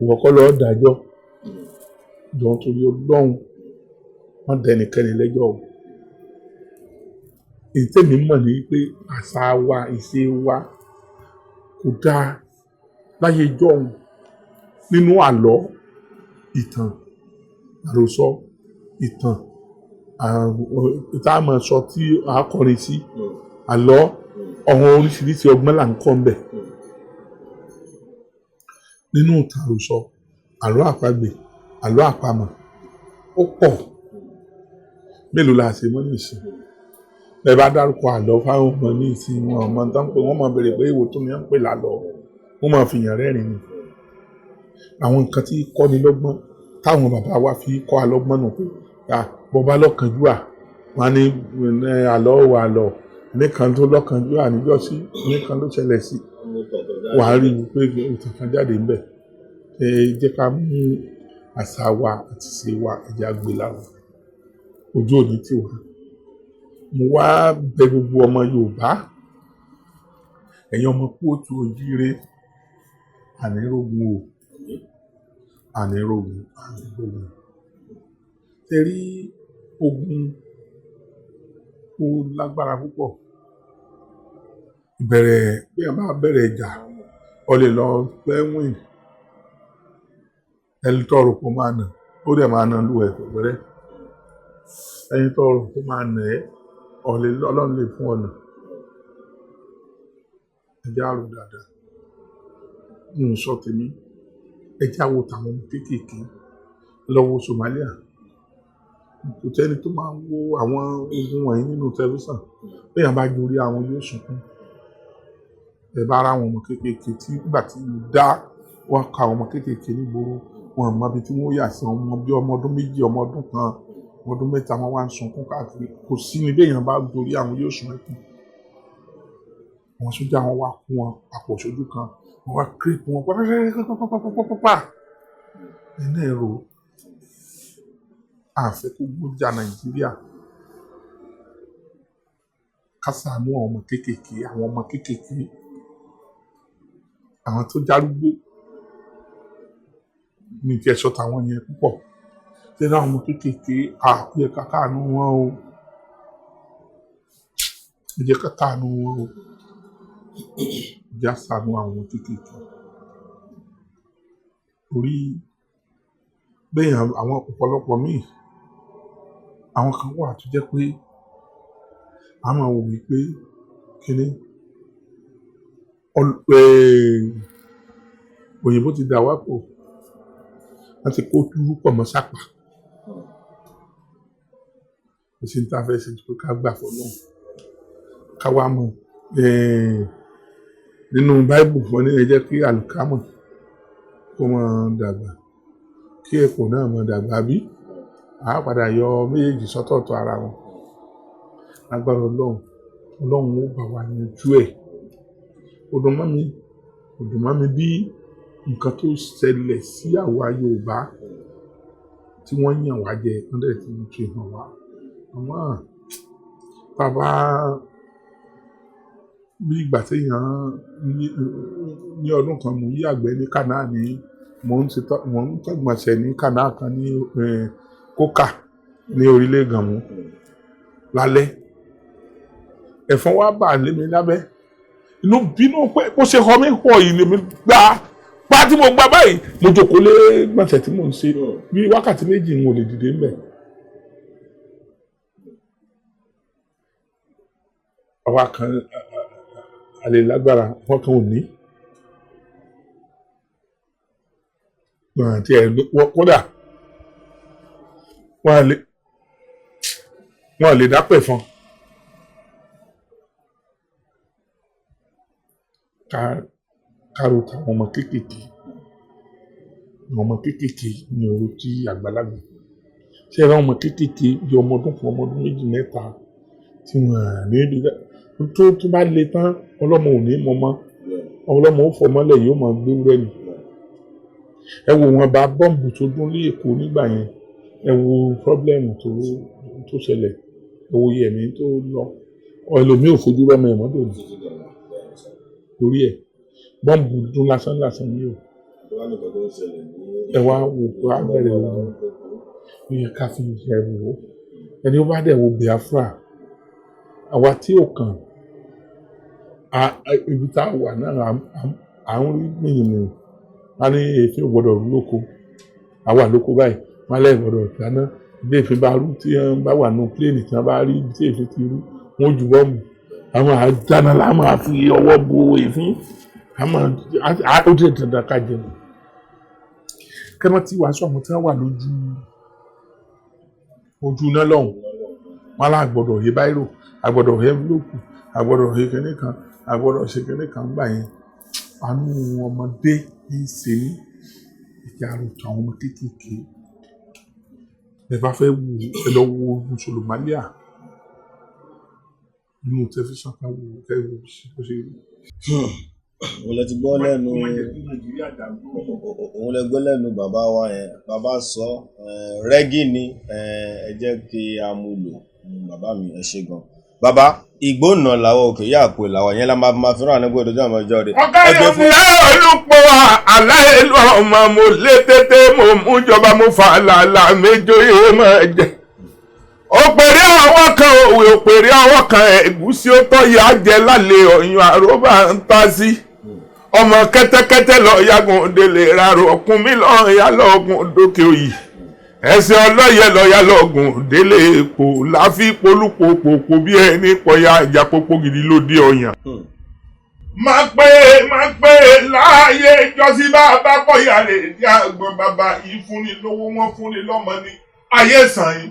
ìwọ kọ́ lọ́ọ́ dájọ́. Jọ̀ọ́, torí Ọlọ́run, má dá ẹnikẹ́ni lẹ́jọ́ o. Èyí tèmi mọ̀ ní pé àṣà wa, ìṣe wa kò dáa láyé ijọ́un. Nínú àlọ́, ìtàn àròsọ, ìtàn tá a máa sọ tí a kọrin sí àlọ́ ọ̀hún, oríṣiríṣi ọgbọ́n là ń kọ́ ń bẹ̀ nínú ìtàn àròsọ, àlọ́ àpagbè, àlọ́ àpamọ̀, ó pọ̀. Mélòó la ṣe mọ́ nísìn? Ẹ bá dárúkọ àlọ́ fáwọn ọmọ ní ìsìn, wọn ọmọ tán pé wọ́n máa béèrè pé èwo tó ní à ń pè lálọ́, wọ́n máa fìyàn rẹ́rìn ni. Àwọn nǹkan tí kọ́ni lọ́gbọ́n táwọn bàbá wa fi kọ́ alọ́gbọ́n nù pé bọ́ba lọ́kànjúà, wọn ní àlọ́ wà lọ nìkan tó lọ́kànjúà níjọ́sí nìkan ló ṣẹlẹ̀ sí, wàá rí i pé ìtàn kan jáde ńbẹ̀. Ẹ jẹ́ ká mú àṣà wa àti ìṣe wa, ẹ jẹ́ á gbé lárugẹ. Ojú òní tì wá. Mo wá bẹ̀ gbogbo ọmọ Yorùbá, ẹ̀yin ọmọ kóòtù ojíire, ànírógun o, ànírógun, ànírógun. Ṣé rí ogun, ó lágbára púpọ̀. Ìbẹ̀rẹ̀ bí èèyàn bá bẹ̀rẹ̀ ìjà, o lè lọ fẹ́ win ẹni tó rò pé ó máa nà, ó dẹ̀ máa nà lú ẹ̀ pẹ̀lẹ́. Ẹni tó rò pé ó máa nà ẹ́, Ọlọ́run lè fún ọ nà. Ẹ jẹ́ á rò dáadáa. N ò sọ tèmi. Ẹ jẹ́ á wo tàwọn ọmọ kéékèèké. Lọ wo Somalia. Kò sẹ́ni tó máa ń wo àwọn ogun wọ̀nyí nínú tẹlifíṣàn. Bí èèyàn bá gorí àwọn, yóò sunkún. Ẹ bá rí àwọn ọmọ kéékèèké tí nígbà tí ìlú dá, wọ́n ka àwọn ọmọ kéékèèké nígboro, wọn ò mọ ibi tí wọ́n yà sí. Ọmọ bí ọmọ ọdún 2, ọmọ ọdún 1, ọmọ ọdún 3, wọ́n wá ń sunkún káàkiri. Kò sí ni bí èèyàn bá gorí àwọn, yóò sun ẹkún. Àwọn sójà, wọn wá kó wọn papọ̀ sójú kan, wọ́n wá creep wọn pápápápápápápápá. Ẹ̀yin náà ẹ rò ó. A fẹ́ kó ogun jà Nàìjíríà. Ká ṣàánú àwọn ọmọ kéékèèké, àwọn ọmọ kéékèèké, àwọn tó járúgbó. Mi ò tiẹ̀ sọ tàwọn yẹn púpọ̀. Ṣé rí àwọn ọmọ kéékèèké, ó yẹ ká káàánú wọn o. Ẹ jẹ́ ká káàánú wọn o. Ẹ jẹ́ á ṣàánú àwọn ọmọ kéékèèké. Torí béèyàn àwọn ọ̀pọ̀lọpọ̀ míì, àwọn kan wà tó jẹ́ pé a máa wò wípé kíní. Òyìnbó ti dà wá pọ̀, wọ́n ti kó dúró pọ̀ mọ́ sápà. Kò sí ní tá a fẹ́ ṣe ju pé ká gbà fọlọ́run, ká wá mọ̀ nínú Báíbù, wọ́n ní ẹ jẹ́ kí àlùkámọ̀ kó máa dàgbà, kí èpò náà máa dàgbà, bí a padà yọ méjèèjì sọ́tọ̀ọ̀tọ̀ ara wọn. Lágbára Ọlọ́run, Ọlọ́run ó bá wa yanjú ẹ̀. Ó dùn mọ́ mi, ó dùn mọ́ mi bí nǹkan tó ṣẹlẹ̀ sí àwa Yorùbá tí wọ́n yàn wá jẹ, wọ́n dẹ̀ ti fi hàn wá. Àmọ́ bàbá, bí ìgbà téèyàn ní ọdún kan, mò ń yàgbẹ́ ní kànáà ní mò ń ṣe mò ń tẹ̀gbọ̀nsẹ̀ ní kànáà kan ní Kókà ní orílẹ̀ Gànmú lálẹ́. Ẹ̀fọn wá bà lé mi lábẹ́. Inú bínú pé bó ṣe họ mí họ yìí lèmi gbá pa tí mo gbá báyìí, mo jókòó lé gbọ̀nsẹ̀ tí mò ń ṣe bí wákàtí 2, n ò lè dìde ńbẹ̀. Àwa kan a lè lágbára, wọn kan ò ní. Wọn àti ẹ̀ kódà wọn lè dápẹ̀ fún ká kárò táwọn ọmọ kéékèèké. Àwọn ọmọ kéékèèké ní òru tí àgbàlagbà ṣé ẹ rá ọmọ kéékèèké bí ọmọ ọdún 1, ọmọ ọdún 2, 3 tí wọn ní ibi tó bá le tán, ọlọ́mọ ò ní mọmọ, ọlọ́mọ ó fọmọlẹ̀, yóò máa gbé wúrẹ́ ni. Ẹ wo wọn bá bọ́ǹbù tó dún ní Èkó nígbà yẹn, ẹ wo pírọ́blẹ́mù tó ṣẹlẹ̀, ẹ wo iye ẹ̀mí tó lọ. Ẹlòmíì ò fojú rọ́mọ ẹ̀ mọ́tò ní torí ẹ̀. Bọ́ǹbù dún lásán lásán ni o. Ẹ wá wò pé á bẹ̀rẹ̀ ogun, ó yẹ ká fi ẹ wò ó. Ẹni ó bá dẹ̀ wo Biafra, àwa tí ò kàn ibi tá a wà náà, à ń rí mìnyìnmìnyìn. Wọ́n ní èéfín ò gbọ́dọ̀ rú lóko, àwa lóko báyìí, wọ́n lẹ́ gbọ́dọ̀ dáná. Bí èéfín bá rú, tí wọ́n bá wà nù pléènì, tí wọ́n bá rí ibi tí èéfín ti rú, wọ́n ju bọ́ọ̀mù. Àwọn àdáná la máa fi ọwọ́ bo èéfín. Àmọ́ ó ti dandan ká jẹun. Kẹ́mọ́ tí wàá sọ àwọn tí wọ́n wà lójú ojú iná lọ́hùn, wọn lá gbọ́dọ̀ he báírò, àgbọ́dọ̀ he envelope, àgbọ́dọ̀ he kinní kan, àgbọ́dọ̀ ṣe kinní kan gbà yẹn. Àánú ọmọdé ní í ṣe ní ìjà àròtọ̀ àwọn ọmọ kéékèèké. Ẹ bá fẹ́ wù, ẹ lọ wo ogun Somalia nínú tẹlifíṣàn, kan wò ẹ, wò bó ṣe rí. Òun lẹ ti gbọ́ lẹ́nu, òun lẹ gbọ́ lẹ́nu bàbá wa yẹn. Bàbá sọ rẹ́gí ni, ẹ jẹ́ kí a mú lò. Bàbá mi, ẹ ṣe gan. Bàbá ìgbónà làwọn òkè yá àpò làwọn yẹn la máa fi ràn án nígbà tó àmọ́ ọjọ́ rẹ̀. Ọ̀gá ìyá olùpọ̀ aláìlú ọmọ, mo lé tètè, mo mú jọba, mo fà làlà méjòyè máa jẹ. Òpèrè ọwọ́ kan òwe, òpèrè ọwọ́ kan ẹ̀gúsí ó tọ́ ya jẹ lálẹ́ ọ̀yàn àròbá ń ta sí. Ọmọ kẹ́tẹ́kẹ́tẹ́ lọ yagun délé rárò ọkùn mi lọ́ọ́ ya lọ́ọ̀gùn dókè òyì. Ẹsẹ̀ ọlọ́yẹ lọ́ọ́yà lọ́ọ̀gùn délé èkó láfi polúpòpòpò bí ẹni pọ̀ya ìjà pópó gidi ló dé ọ̀yàn. Máa pé máa pé láàyè ìjọsìn bàbá pọ̀yà rè ní àgbọn bàbá yìí fúnni lówó, wọn fúnni lọ́mọ ní ayé sàn yìí.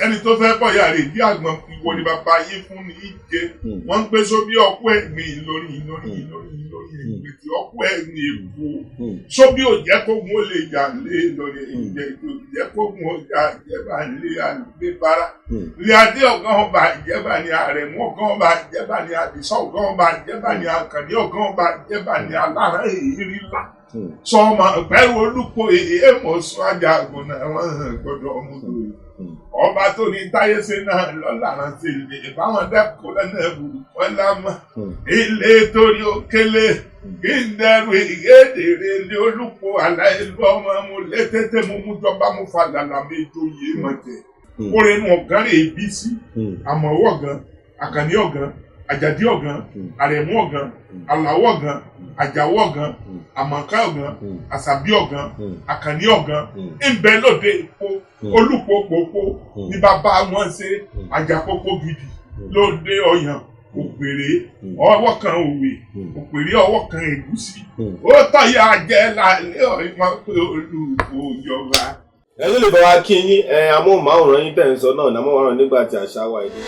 Ẹni tó fẹ́ pọ̀yà rè ní àgbọn ìwọ ni bàbá yìí fúnni jẹ. Wọ́n ń pè sóbí ọkú ẹ̀gbìn Ìlọrin, Ìlọrin, Ìlọrin, Ìlọrin, ẹ̀gbìn ọkú ẹ̀gbìn Èkó. Sóbí ò jẹ́ kógun ó lè jà lé Ìlọrin, ìjẹ́ jẹ́ kógun ó jà ìjẹba lé àlùbẹ́bára. Ilé adé ọ̀gán ọba ìjẹba ni àrẹ̀mú ọ̀gán ọba ìjẹba ni àdìsá ọ̀gán ọba ìjẹba ni àkànní ọ̀gán ọba ìjẹba ni alára èyí là. Sọmọ pẹ̀lú olùkọ́ èèmọ̀ sọ ajá àgùnà wọn gbọ́dọ̀ ọmọdé. Ọba tó ní táyé ṣe náà lọ́la rántí lè báwọn dẹ́kun lẹ́nu ẹ̀bù wọn lámọ́. Ilé torí òkèlè kí n dẹrù ìyédèrè ilé olùkọ́ aláìlú ọmọ mo lé tètè, mo mú jọba, mo fa làlà méjò yé mọ̀ jẹ. Orin inú ọ̀gán rè bí sí àmọ̀wọ́ ọ̀gán, àkànní ọ̀gán, àjàdí ọ̀gán, àrẹ̀mú ọ̀gán, àlàwọ̀ ọ̀gán, àjàwọ̀ ọ̀gán, àmọ̀ká ọ̀gán, àṣàbí ọ̀gán, àkànní ọ̀gán, ńbẹ lóde èpo olùpòpòpò ní bàbá wọn ṣe àjàpòpò gidi lóde ọ̀yàn. Òpèrè ọwọ́ kan òwe, òpèrè ọwọ́ kan ẹ̀gúsí, ó tọ́yà jẹ́ lálẹ́ ọ̀ìmọ̀ pé olùkójọba. Ẹ ló lè bá wa kí yín. Ẹ amóhùnmáwòrán yín tẹ̀ ń sọ náà ní amóhùnmáwòrán nígbà tí àṣà wa èdè.